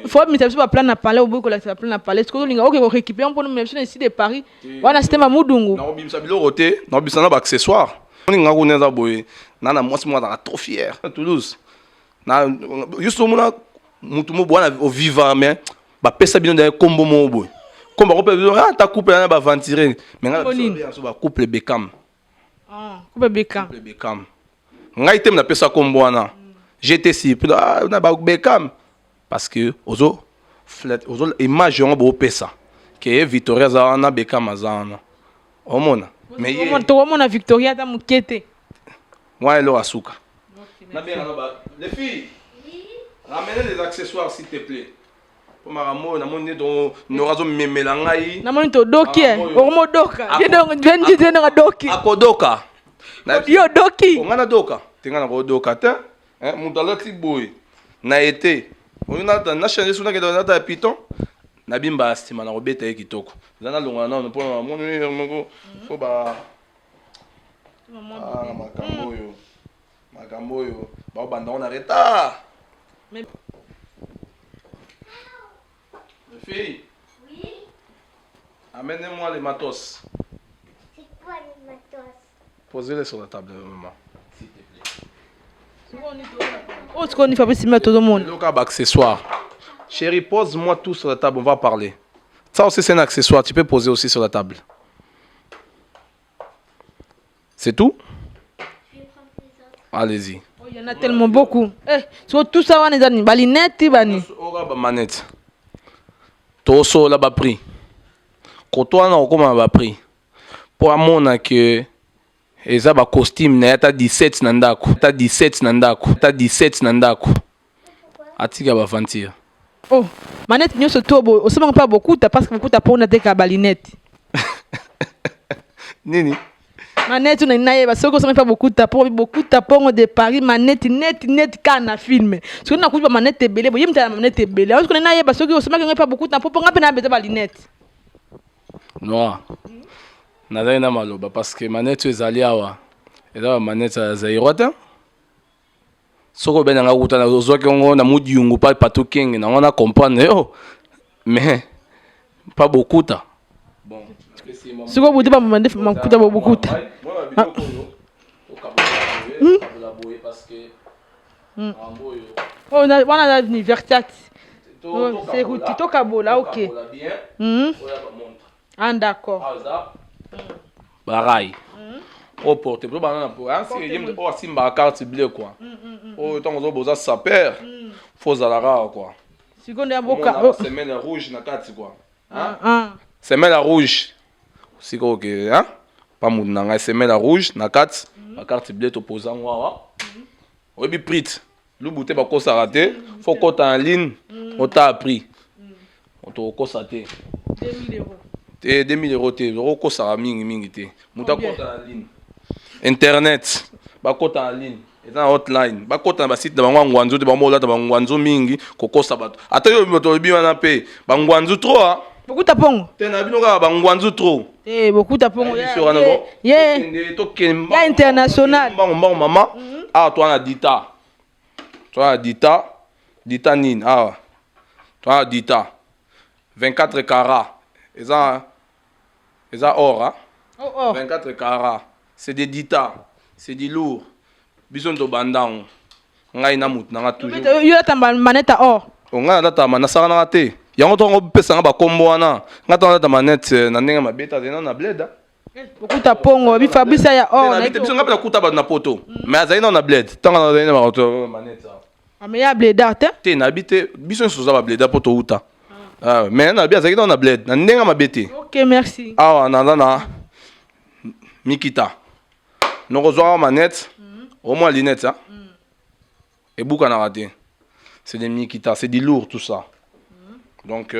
A: fo bimisa biso baplan na palais, oboyi kolakisa baplan na palais. Sikoyo olinga oke korécupérer mpona omema biso na Ici de Paris wana, système ya mudungu.
C: Nakobimisa biloko te, nakobimisa na baaccessoire. Oninga kuna eza boye, na mwasi moko azalaka trop fier na Toulouse, na juste omona mutu mo boye wana oviva, mais bapesa bino daye kombo moko boye, kombo bakopesa bino ata couple wana baventure, mais nga biso bacouple Bekam.
A: Couple Bekam.
C: Couple Bekam, ngai te napesa kombo wana, j'étais surpris na Bekam, parce que ozo ozo image yango boopesa ke Victoria aza wana, Bekam aza wana, omona.
A: Mais tokomona Victoria ata moke te.
C: Wana eloko asuka. Les filles, ramenez les accessoires, s'il te plaît, po makambo oyo namoni nde nora azomemela ngai.
A: Namoni todoki, okomodoka ndenge doki.
C: Akodoka.
A: Yo doki.
C: Ngai nadoka te, ngai nakodoka te. Moto alati boye na ete oyo nachange so nakende nata ya piton, nabimba nsima na kobeta ye kitoko. Eza nalongola nano mpona namoni moko fo ba makambo oyo, makambo oyo baobanda ngo na retard.
A: Mais...
C: Fille.
D: Oui.
C: Amenez-moi les matos.
D: C'est quoi les matos?
C: Posez-les sur la table, maman. S'il te plaît.
A: Oh, ce qu'on y Fabrice Mbemba tozomona.
C: Eloko ba accessoire. Chérie, pose-moi tout sur la table, on va parler. Ça aussi, c'est un accessoire, tu peux poser aussi sur la table. C'est tout?
D: Je vais prendre les autres.
C: Allez-y.
A: Oh, il y en a tellement beaucoup. Eh, so tout ça wana eza nini? Ba lunettes bani.
C: Oka ba manette. Tosola ba prix. Koto wana okoma ba prix. Po amona que eza ba costume na ye ata 17 na ndako, ata 17 na ndako, ata 17 na ndako. Atika ba aventure.
A: Oh, manette nyonso to bo osomaka mpa bokuta parce que bokuta pona teka ba lunettes.
C: Nini?
A: Manette na nayeba soki osomaki mpa bokuta po bokuta pongo de Paris manette net net ka na film. Soki nakuti ba manette ebele boye mutala manette ebele. Soki nayeba soki osomaki ngo mpa bokuta po po nga mpe na beta ba lunettes.
C: Noa. Nazali na maloba parce que manette oyo ezali awa eza ba manette ya Zaïrois te. Soki obenga nga kuta ozwaki yango na mudiungu pa pato kenge nango na comprendre yo mais pa bokuta. Bon,
A: sikoyo butu ba mandefu makuta bo bokuta. Oh, wana na université. C'est route tokabola, ok. Ah d'accord.
C: Barai. O porte po bana na po. O asimbaka carte bleue quoi. Oyo ntango ozo boza saper, faut ozala kaka quoi.
A: Sikoyo nde ya boka.
C: Semaine rouge na kati quoi. Semelle ya rouge. Sikoyo ke, hein? Pa mutu na ngai semelle ya rouge na kati, ba carte bleue topoza yango awa. Oyebi prix lubu te bakosaka te, faut kota en ligne, otala prix. Otokokosa te.
A: 2000 euros.
C: Te 2000 euros te, okosaka mingi mingi te. Moto akota en ligne. Internet, bakota en ligne. Eza na hotline, bakota na basite na bango ya ngwanzu te, bango olata bangwanzu mingi kokosa bato. Ata yo bato olobi wana mpe bangwanzu trop ah.
A: Bokuta pongo.
C: Te na bino kaka bangwanzu trop.
A: Te bokuta pongo
C: ya. Biso wana bon.
A: Ye.
C: Tokende
A: ya international.
C: Mbango mbango mama. Awa toa na dita. Toa na dita. Dita nini awa? Toa na dita. 24 carats. Eza eza or hein?
A: Oh, oh.
C: 24 carats. C'est des dita. C'est du lourd. Biso ndo bandango. Ngai na mutu nanga toujours.
A: Yo lata manette or.
C: O ngai nalata nasakanaka te. Yango ntongo opesanga bakombo wana. Ngai ntango nalata manette na ndenge mabe te azali na bled.
A: Bokuta pongo bi Fabrice ya or.
C: Na biso ngai mpe nakuta bato na poto. Mais azali nano na bled. Ntango nazali na bato manette.
A: Ah mais ya bledard te.
C: Te nayebi te biso nyonso toza ba bledard mpo touta. Mais nayebi azalaki nano na bled na ndenge mabe te.
A: Ok merci.
C: Awa naza na mikita. Nokozwaka manette, au moins lunette hein. Ebukanaka te. C'est des mikita, c'est du lourd tout ça. Donc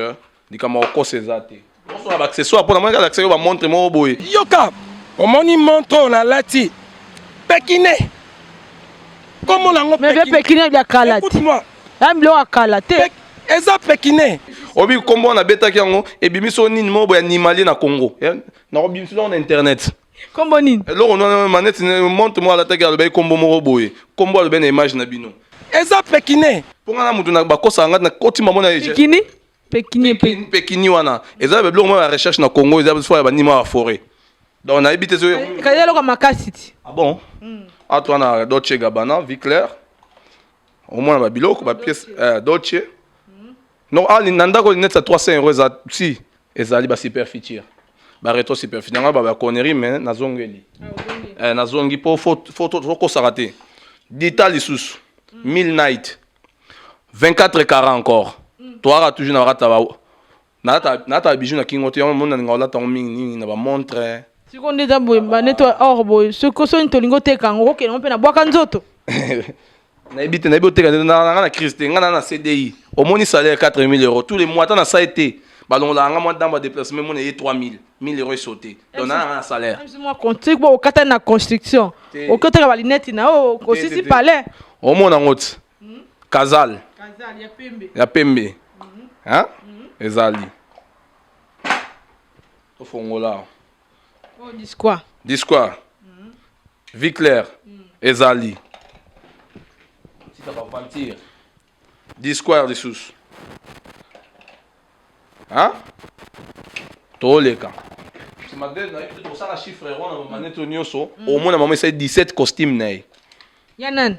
C: likambo kokosa eza te. Osona ba accessoire mpo na moni kaka accessoire ba montre moko boye.
B: Yoka, omoni montre oyo nalati pekine. Kombo nango
A: Mais
B: pekine.
A: pekine ya kala te.
B: Écoute-moi.
A: Ya biloko ya kala te.
B: Eza pekine.
C: Obi kombo wana betaki yango ebimisi oyo nini moko boye animalier na Congo. Nakobimisi yango na internet.
A: Kombo nini?
C: Eloko wana manette montre moko alataki alobaki kombo moko boye. Kombo alobaki na image na bino.
B: Eza pekine.
C: Mpo nga na mutu na bakosaka nga na koti mamo na
A: Pekini? Pekini
C: pekini wana. Eza ba biloko moko ya recherche na Congo eza soit ya banima ya forêt. Donc nayebi te soki
A: Kaza eloko makasi ti.
C: Ah bon? Ah toi na Dolce Gabbana, vie claire. Omona ba biloko ba pièces Dolce. Non, ah na ndako net ya 300 euros eza si ezali ba super futur. Ba retro super futur. Nga ba ba connerie mais nazongeli. Nazongi po faut faut tokosaka te. Dita lisusu. 1000 night. 24 carats encore. Toaka toujours na rata ba nalata bijou na kingo te yango mona ninga olata yango mingi mingi na ba montre.
A: Sikoyo nde eza boye manette or boye soki soki tolingi oteka yango okokende yango mpe na bwaka nzoto.
C: Nayebi te, nayebi oteka nde na nga na crise te, nga na na CDI. Omoni salaire 4000 euros tous les mois ata na sali te. Balongolaka nga mwa ndambo ya déplacement mona ye 3000, 1000 euros esaute. Donc na nga na salaire.
A: Même si moi compte bo okata na construction. Okoteka ba lunette na o osisi palais.
C: Omona yango ti. Kazal.
A: Kazal ya pembe.
C: Ya pembe. Hein? Ezali. Tofongola.
A: Oh disquois.
C: Disquois. Vie claire. Ezali. Tika ba aventure. Disquare lisusu. Hein? Toleka. Madeleine na ye tosala chiffre rond na manette nyonso omona mama esali 17 costume na ye.
A: Ya nani?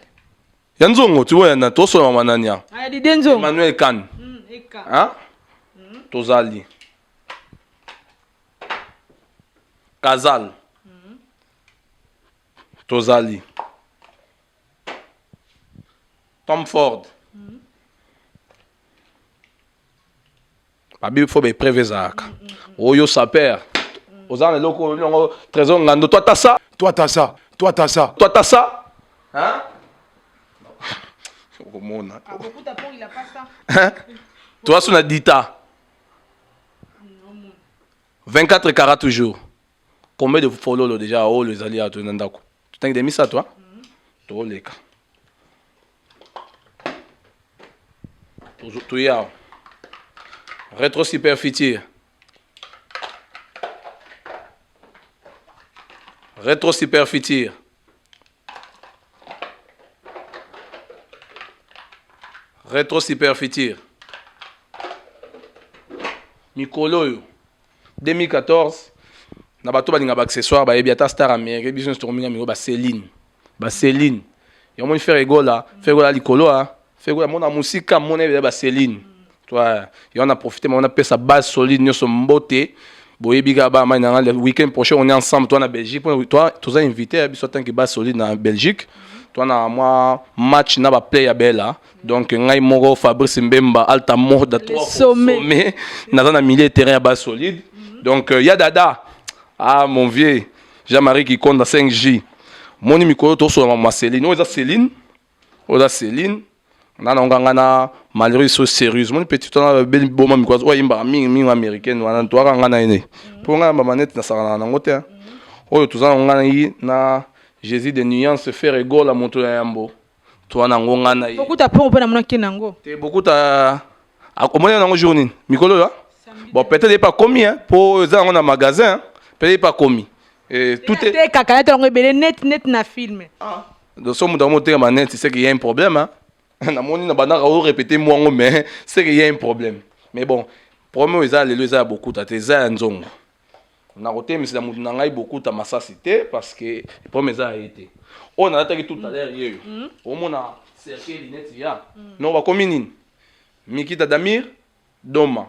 C: Ya nzongo tu vois ya nani tosola mama nani ya.
A: Ah, ya Didier Nzongo.
C: Emmanuel Kane.
A: Eka.
C: Hein? Tozali. Kazal. Tozali. Tom Ford. Babi faut ba épreuve ezalaka. Oyo saper. Oza na eloko oyo yango Trésor Ngando toi t'as ça.
F: Toi t'as ça. Toi t'as ça.
C: Toi t'as ça. Hein? Okomona.
A: Ah, beaucoup d'apports, il a pas ça.
C: Hein? Toi sous na dita. 24 carats toujours. Combien de fololo déjà oyo ezali awa na ndako? Totangi de misato ah? Toleka. Toye awa. Retro super futur. Retro super futur. Retro super futur. Mikolo oyo 2014 na bato balinga ba accessoire bayebi ata star américain biso nyonso tokominga mingo ba Céline ba Céline yango moni Ferre Gola Ferre Gola likolo a Ferre Gola mona mosika mona ebele ba Céline toi yango na profiter mona pesa base solide nyonso mbote boyebi kaka ba mai na nga le week-end prochain on est ensemble toi na Belgique toi toza invité ya biso tant que base solide na Belgique toi na mwa match na ba play ya bela donc ngai moko Fabrice Mbemba Alta Moda trois sommet naza na milieu terrain ya base solide donc ya dada ah mon vieux Jean-Marie Kikonda 5J moni mikolo tosola ma Céline oyo eza Céline oyo eza Céline na na nganga na malheureux so sérieuse moni petit wana beli boma mikolo oyo ayimbaka mingi mingi américaine wana toyaka nga na ye ne mpo nga na bamanete nasakanaka nango te oyo toza na nga na ye na Jésus de nuance Ferre Gola moto ya yambo toa na ngo nga na ye
A: Bokuta pongo mpe namonaki nango
C: te bokuta omoni nango jour nini mikolo oyo bon peut-être ye pas komi hein po eza yango na magasin hein. Peut-être ye pas komi et tout est
A: tekaka neti yango ebele net net na film
C: ah. Donc so moto yango oteka manette c'est qu'il y a un problème hein namoni na bandaka o répéter mwango mais c'est qu'il y a un problème mais bon problème oyo eza lelo eza ya bokuta te eza ya nzongo Nakotelemisa moto na ngai bokuta masasi te parce que problème eza ya ye te. Oyo nalataki tout à l'heure yeyo. Omona cercueil neti ya. Non bakomi nini? Mikita Damir Doma.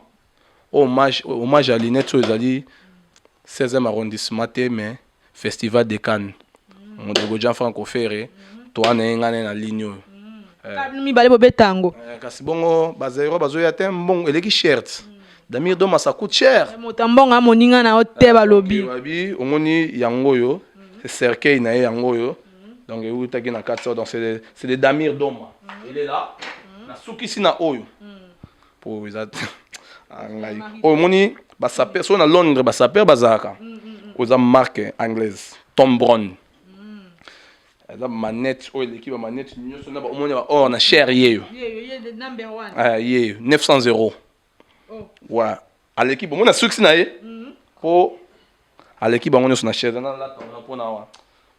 C: Hommage hommage ya lunette oyo ezali 16e arrondissement te mais festival de Cannes. Modogo Gianfranco Ferre toa na ye ngai na ye na ligne oyo.
A: Kaka mibale bobeta yango.
C: Kasi bongo ba zaïrois bazoya te mbongo eleki cher. Damir Doma ça coûte cher.
A: Moto ya mbongo a moninga na yo te balobi.
C: Babi omoni yango oyo cercueil na ye yango oyo donc ewutaki na kati donc c'est c'est de Damir Doma. Il est là. Na sukisi na oyo. Po eza ngai. Oyo omoni ba sapeur so na Londres ba sapeur bazalaka. Oza marque anglaise Tom Brown. Eza manette oyo eleki ba manette nyonso na ba omoni ba or na cher yeyo. Yeyo 900 euros. Wa aleki bomoni na suksi na ye po aleki bango nyonso na cher na lata wana pona wa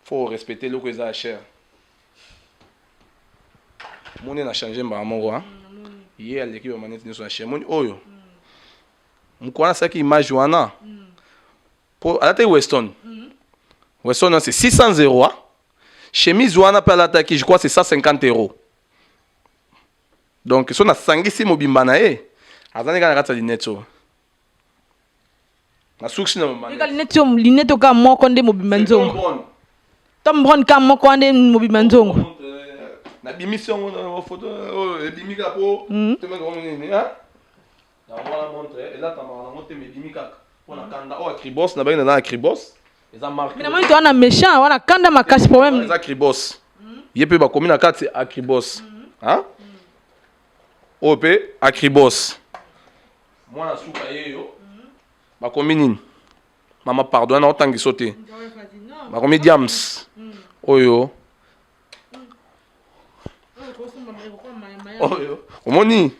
C: faut respecter eloko eza ya cher. Moni na changer mbala moko hein. Ye aleki ba manette nyonso na cher. Moni oyo. Mokolo wana asalaki image wana. Po alataki Weston. Weston wana c'est 600 euros. Hein? Chemise wana pe alataki je crois c'est 150 euros. Donc so nasangisi mobimba na ye azali kaka na kati ya lunette oyo. Nasukisi na mama.
A: Eka lunette oyo lunette oyo kaka moko nde mobimba nzongo. Tom Brown kaka moko wana nde mobimba nzongo.
C: Nabimisi yango na photo oyo ebimi kaka po nini hein? Yango wana montre elatamaka nango te mais ebimi kaka mpo na kanda oyo akribos na bangi naza na kribos eza marque.
A: Mais namoni toza na méchant wana kanda makasi problème.
C: Eza kribos ye mpe bakomi na kati akribos hein oyo mpe akribos mwana suka yeyo bakomi nini mama pardon na otangiso te bakomi diams oyo oyo omoni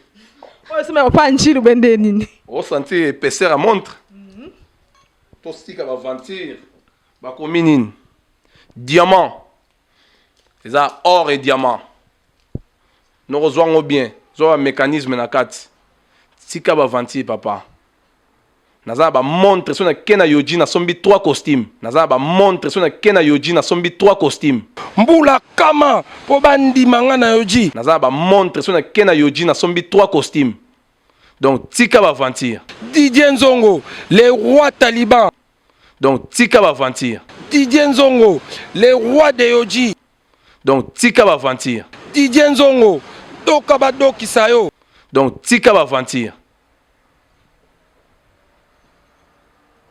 A: oyo soma pa njilu bende nini
C: osentir épaisseur ya montre tosika baventure bakomi nini diamant eza or et diamant nokozwa yango bien. Zwa ba mécanisme na kati. Tika ba aventure papa. Naza na ba montre so na ke na Yohji nasombi 3 costumes. Naza na ba montre so na ke na Yohji nasombi 3 costumes.
B: Mbula kama po ba ndima nga na Yohji.
C: Naza na ba montre so na ke na Yohji nasombi 3 costumes. Donc tika ba aventure.
B: Didier Nzongo le roi taliban.
C: Donc tika ba aventure.
B: Didier Nzongo le roi de Yohji.
C: Donc tika ba aventure.
B: Didier Nzongo doka ba dokisa yo.
C: Donc tika ba aventure.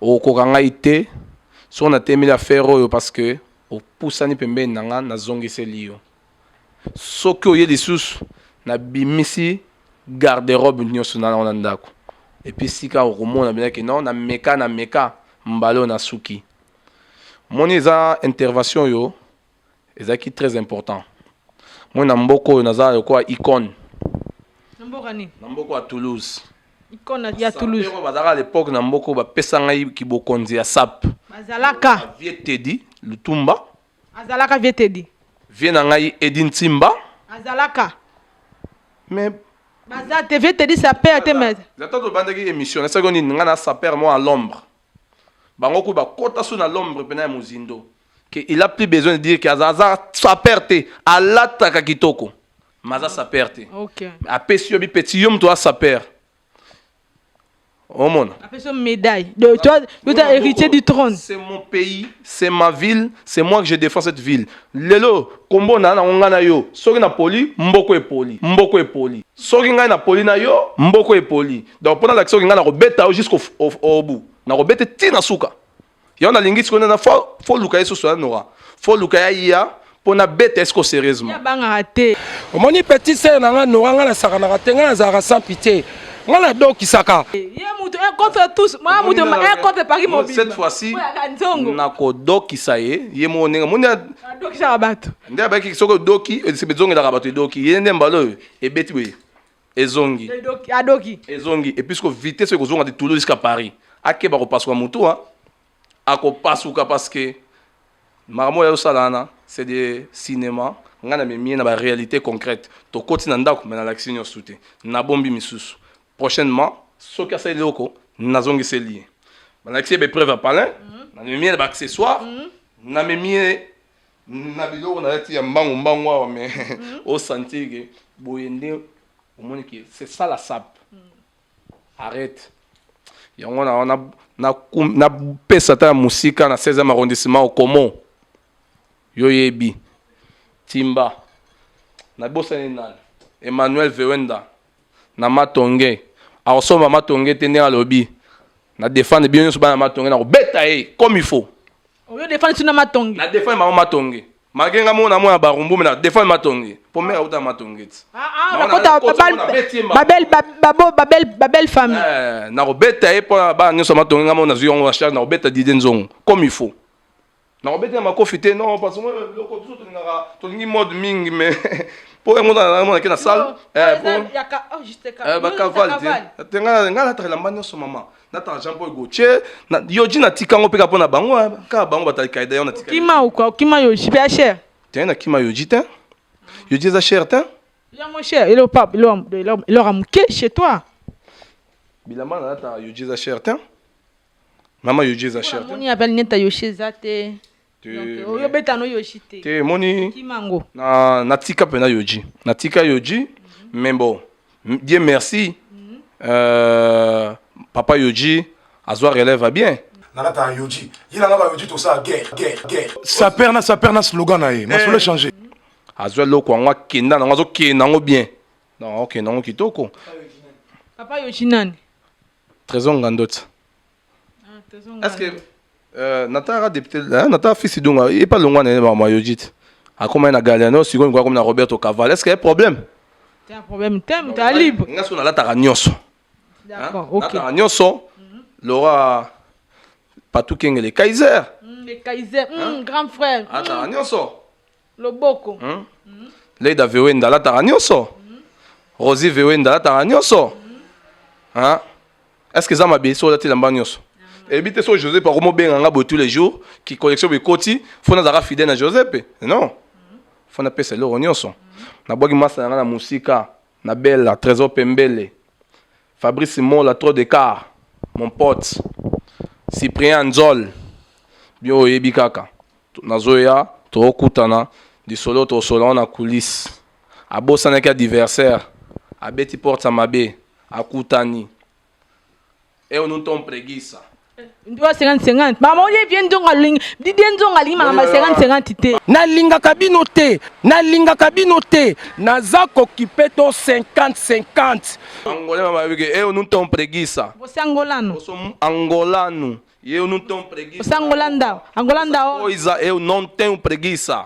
C: Okokoka ngai te soki natemeli affaire oyo parce que opusani pembeni na nga nazongiseli yo. Soki oye lisusu nabimisi garde robe nionso na nango na ndako et puis sika okomona penza que non na meka na meka mbala oyo nasuki. Omoni eza intervention oyo ezalaki très important. Moi na mboka oyo naza lokola icone.
A: Na mboka nini?
C: Na mboka ya Toulouse.
A: Icone ya Toulouse.
C: Sapeur bazalaka à l'époque na mboka oyo bapesa ngai kibokonzi ya sap.
A: Bazalaka.
C: Vieux Teddy Lutumba.
A: Azalaka vieux Teddy.
C: Vieux na ngai Eddy Ntimba.
A: Azalaka.
C: Mais
A: baza te vieux Teddy sapeur te mais.
C: Ata tobandaki émission nasaki nini ngai na sapeur moi à l'ombre. Bango kutu bakota su na l'ombre pena ya mozindo que il a plus besoin de dire que aza aza sapeur te alataka kitoko mais aza sapeur te.
A: Okay.
C: Apesi yo bi petit yo moto aza sapeur. Omona.
A: Apesi yo médaille. De toi, tu es héritier du trône.
C: C'est mon pays, c'est ma ville, c'est moi que je défends cette ville. Lelo kombo na na nga na yo soki na poli mboko epoli, mboko epoli. Soki ngai na poli na yo mboko epoli. Donc pona lakisa soki ngai na kobeta yo jusqu'au au, au bout. Na kobeta ti na suka. Yo na lingi sikoyo na fo fo luka ye susu ya Nora. Fo luka ya ya pona beta est-ce que sérieusement.
A: Ya bangaka te.
B: Omoni petit sœur na nga Nora nga nasakanaka te nga nazalaka sans pitié. Nga nadokisaka.
A: Ye mutu un contre tous, moi mutu un contre Paris mobimba.
C: Cette fois-ci nakodokisa ye ye moko ndenge moni
A: adokisaka bato.
C: Nde abaki soki odoki ezongelaka bato edoki ye nde mbala oyo ebeti boye ezongi.
A: Adoki.
C: Ezongi et puisque vitesse ekozonga de Toulouse jusqu'à Paris akeba kopasuka mutu hein. Akopasuka parce que makambo oyo azosala wana c'est de cinéma ngai namemi ye na ba réalité concrète tokoti na ndako mais nalakisi nyonso te nabombi misusu prochainement soki asali eloko nazongiseli ye balakisi ye ba épreuve ya palin namemi ye na ba accessoire namemi ye na biloko nalati ya mbangu mbangu awa mais osentir ke boye nde omoni ke c'est ça la sape. Arrête. Yango na wana na na pesa ta musika na 16e arrondissement au Komo. Yo yebi. Timba. Na bosani nani? Emmanuel Vewenda na Matonge. Akosomba Matonge te ndenge alobi. Na défendre bino nyonso bana Matonge na kobeta ye comme il faut.
A: Oyo défendre suna Matonge.
C: Na défendre mama Matonge. Malgré nga mona mona barumbu mais na défendre Matonge. Po mère auta Matonge ti.
A: Ah ah na kota babel babo babel babel famille.
C: Eh na kobeta ye pona bana nyonso Matonge nga mona zui yango na charge na kobeta Didier Nzongo comme il faut. Na kobeta na makofi te non parce que moi loko biso tolingaka tolingi mode mingi mais po yango na mona ke na salle eh po eh ba cavale te. Te nga nga na elamba nyonso mama. Nataka Jean Paul Gaultier, na Yoji na tika ngo peka pona bango, hein. Kaka bango batali kaida yo na tika.
A: Kima ou quoi? Kima Yoji pe cher.
C: Te na kima Yoji te. Yoji eza cher te.
A: Yango cher, il est pas il aura muke chez toi.
C: Bilamba na lata Yoji eza cher te. Mama Yoji eza cher te.
A: Moni abel neta Yoshi eza te. Oyo beta no Yoshi te.
C: Te moni.
A: Kimango.
C: Na na tika pena Yoji. Na tika Yoji mais bon Dieu merci. Papa Yoji azwa relève à bien.
F: Nalata Yoji. Ye na nga ba Yoji tosala guerre, guerre, guerre. Saper na saper na slogan na ye. Masolo changer.
C: Azwa eloko yango akenda nango azokende yango bien. Non, okende yango kitoko.
A: Papa Yoji nani?
C: Trésor Ngandoti.
A: Ah,
C: Est-ce que nataka député hein, nataka fils Idunga ye pa longwa na ye ba Yoji te. Akoma na Galiano sikoyo akomi na Roberto Cavalli. Est-ce qu'il y a problème?
A: C'est un problème te, moto ya libre.
C: Nga soki nalataka nyonso.
A: D'accord, ok.
C: Nalataka nyonso. Laura Patou Kengele Kaiser.
A: Le Kaiser, grand frère.
C: Alataka nyonso.
A: Loboko.
C: Leida Vewenda alataka nyonso. Rosie Vewenda alataka nyonso. Hein? Est-ce que eza mabe soki olati elamba nyonso? Eyebi te soki Joseph akomobenga nga boye tous les jours, ki collection boye ekoti, faut nazalaka fidèle na Joseph. Non. Faut napesa eloko nyonso. Nabwaki masta na nga na mosika. Na Bella, Trésor Pembele, Fabrice Mola, trop d'écart, mon pote, Cyprien Nzol, bio oyebi kaka. Nazoya, tokutana, lisolo tosolo na coulisse. Abosanaki adversaire, abeti porte ya mabe, akutani. Eu não tenho preguiça.
A: Ndio 50 50. Mama oye vie nzongo alingi. Didier nzongo alingi makambo ya 50 50 te.
B: Nalingaka bino te, nalingaka bino te, naza kokipe to 50 50.
C: Angolais mama que eu não tenho preguiça.
A: Você é angolano.
C: Eu sou angolano e eu não tenho preguiça.
A: Você é angolanda. Angolanda.
C: Coisa, eu não tenho preguiça.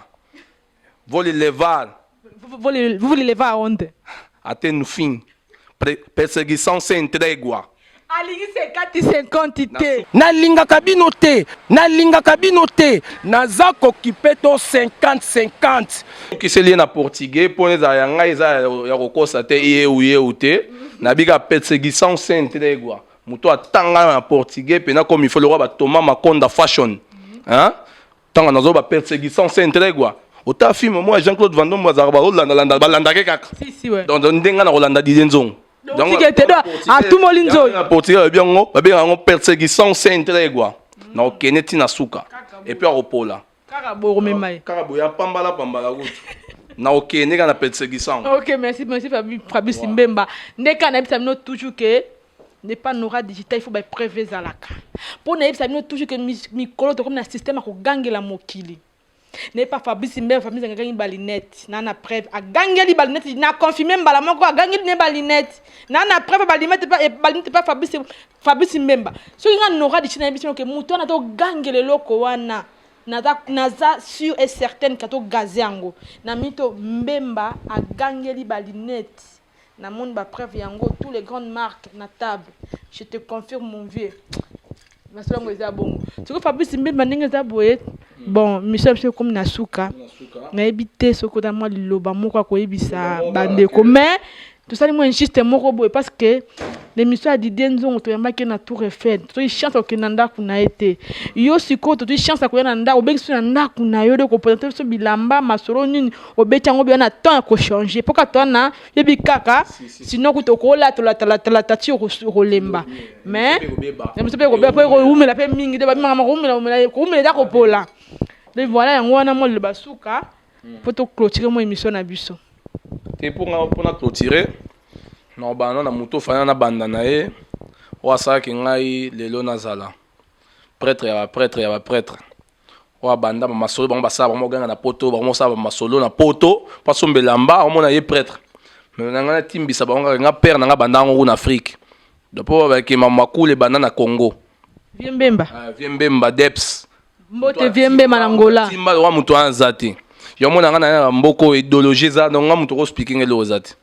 C: Vou lhe levar.
A: Vou lhe, vou lhe levar aonde?
C: Até no fim. Perseguição sem trégua.
A: Alingi 50 50 te.
B: Nalingaka bino te, nalingaka bino te, naza kokipe to 50 50.
C: Okiseli ye na portugais mpo ezala ya ngai eza ya kokosa te yeu yeu te nabika perseguição sem trégua moto atanga na portugais mpena comme il faut lokola batoma makonda fashion, hein? Ntango nazoba perseguição sem trégua, ota film moko ya Jean Claude Van Damme bazalaka bazolandalanda balandake kaka.
A: Si si ouais.
C: Donc ndenge nga na kolanda Didier Nzongo.
A: Donc atumoli nzoyi.
C: Na portugais bayebi yango, babengaka yango perseguição sem trégua. Na okende ntina suka et puis akopola.
A: Kaka boye komema ye.
C: Kaka boye apambala pambala kutu na okende kaka na perseguição.
A: Ok, merci, merci Fabrice Mbemba. Nde kaka nayebisa bino toujours que n'est pas Nora Digital, il faut bapreuve ezalaka. Mpo nayebisa bino toujours que mikolo tokomi na système ya kogangela mokili. N'est pas Fabrice Mbemba, Fabrice agangi balinete na preuve, agangeli balinete na confirme mbala moko, agangeli ne balinete na preuve balinete pa balinete pa Fabrice Mbemba. Soki nga Nora Digital nayebisi bino ke moto wana togangela eloko wana, naza sûr et certaine ka togaze yango na mito. Mbemba agangeli balinete, namoni bapreuve yango, tous les grandes marques na table. Je te confirme, mon vieux, masolo yango eza bongo. Soki Fabrice Mbemba ndenge eza boye, bon, mission ya biso ekomi na suka. Nayebi te soki oza mwa liloba moko ya koyebisa bandeko, mais tosali mwa injuste moko boye parce que l'émission ya Didier Nzongo, toyambaki ye na Tour Eiffel, tozwi chance ya kokende na ndako na ye te. Yo sikoyo tozwi chance ya koya na ndako, obengi biso na ndako na yo de kopresente biso bilamba, masolo nini obeti yango biya na temps ya kochange mpo kaka toa na yebi kaka, sinon kuta okolata ti okolemba. Mais biso mpe kobeba mpo ekowumela mpe mingi te, babimaka kowumela kowumela eza kopola. Donc voilà, yango wana mwa liloba suka mpo toclôturer mwa émission na biso.
C: Te, mpo mpona clôturer, na obanda na moto ofanda na banda na ye oyo asalaki ngai lelo nazala prêtre ya baprêtre ya baprêtre, oyo abanda bamasolo bango basala, bango oganga na poto, bango osala bamasolo na poto mpo asomba elamba, omona ye prêtre. Mais na ngai natimbisa bango kaka nga père na ngai banda yango kuna Afrique, donc mpo bakema makulu ebanda na Congo.
A: Vie Mbemba.
C: Vie Mbemba Deps.
A: Mbote vie Mbemba na Ngola.
C: Timba wa moto wana aza te. Yo mona nga na mboka oyo idéologie eza, donc nga moto okospeaking eloko eza te.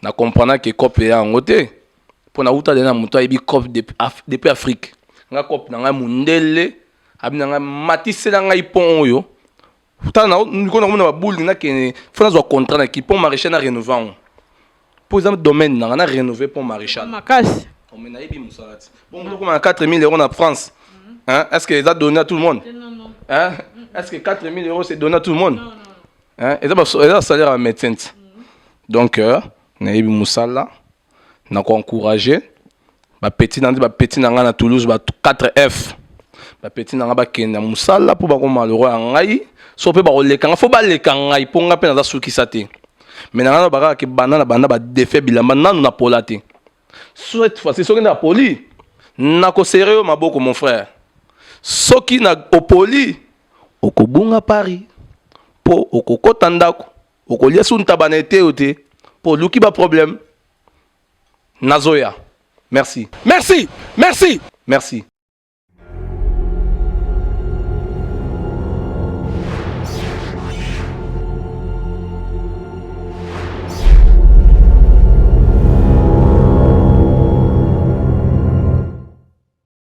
C: Na comprendre ke cope eya yango te mpo nauta de na moto ayebi cope depuis Afrique. Nga cope na ngai mondele abi na ngai matisela ngai pont oyo. Tala niko nakomona babule, nakende fo nazwa contrat na ki pont Maréchal na rénove yango mpo eza domaine nanga, na rénove pont Maréchal.
A: Makasi.
C: Mais nayebi mosala ti bon moto okoma na 4000 € na France, hein? Est ce que eza donné à tout le monde?
A: Non.
C: Hein? Est ce que 4000 € c'est donné à tout le monde? Hein? Eza salaire ya médecin ti. Donc nayebi mosala, nakoencourage bapeti na nde bapeti na ngai na Toulouse, ba 4F, bapeti na ngai bakende na mosala mpo bakoma lero ya ngai. So mpe bakoleka ngai, fo baleka ngai mpo ngai mpe naza sukisa te. Mais na ngai na bakaka ke banda na banda badefe bilamba nanu na pola te. Cette fois-ci soki na poli, nakosere yo maboko, mon frère. Soki na opoli, okobunga Paris mpo okokɔta ndako, okolia su ntaba na ete yo te mpo oluki baproblème. Nazoya, merci.
B: Merci, merci.
C: Merci.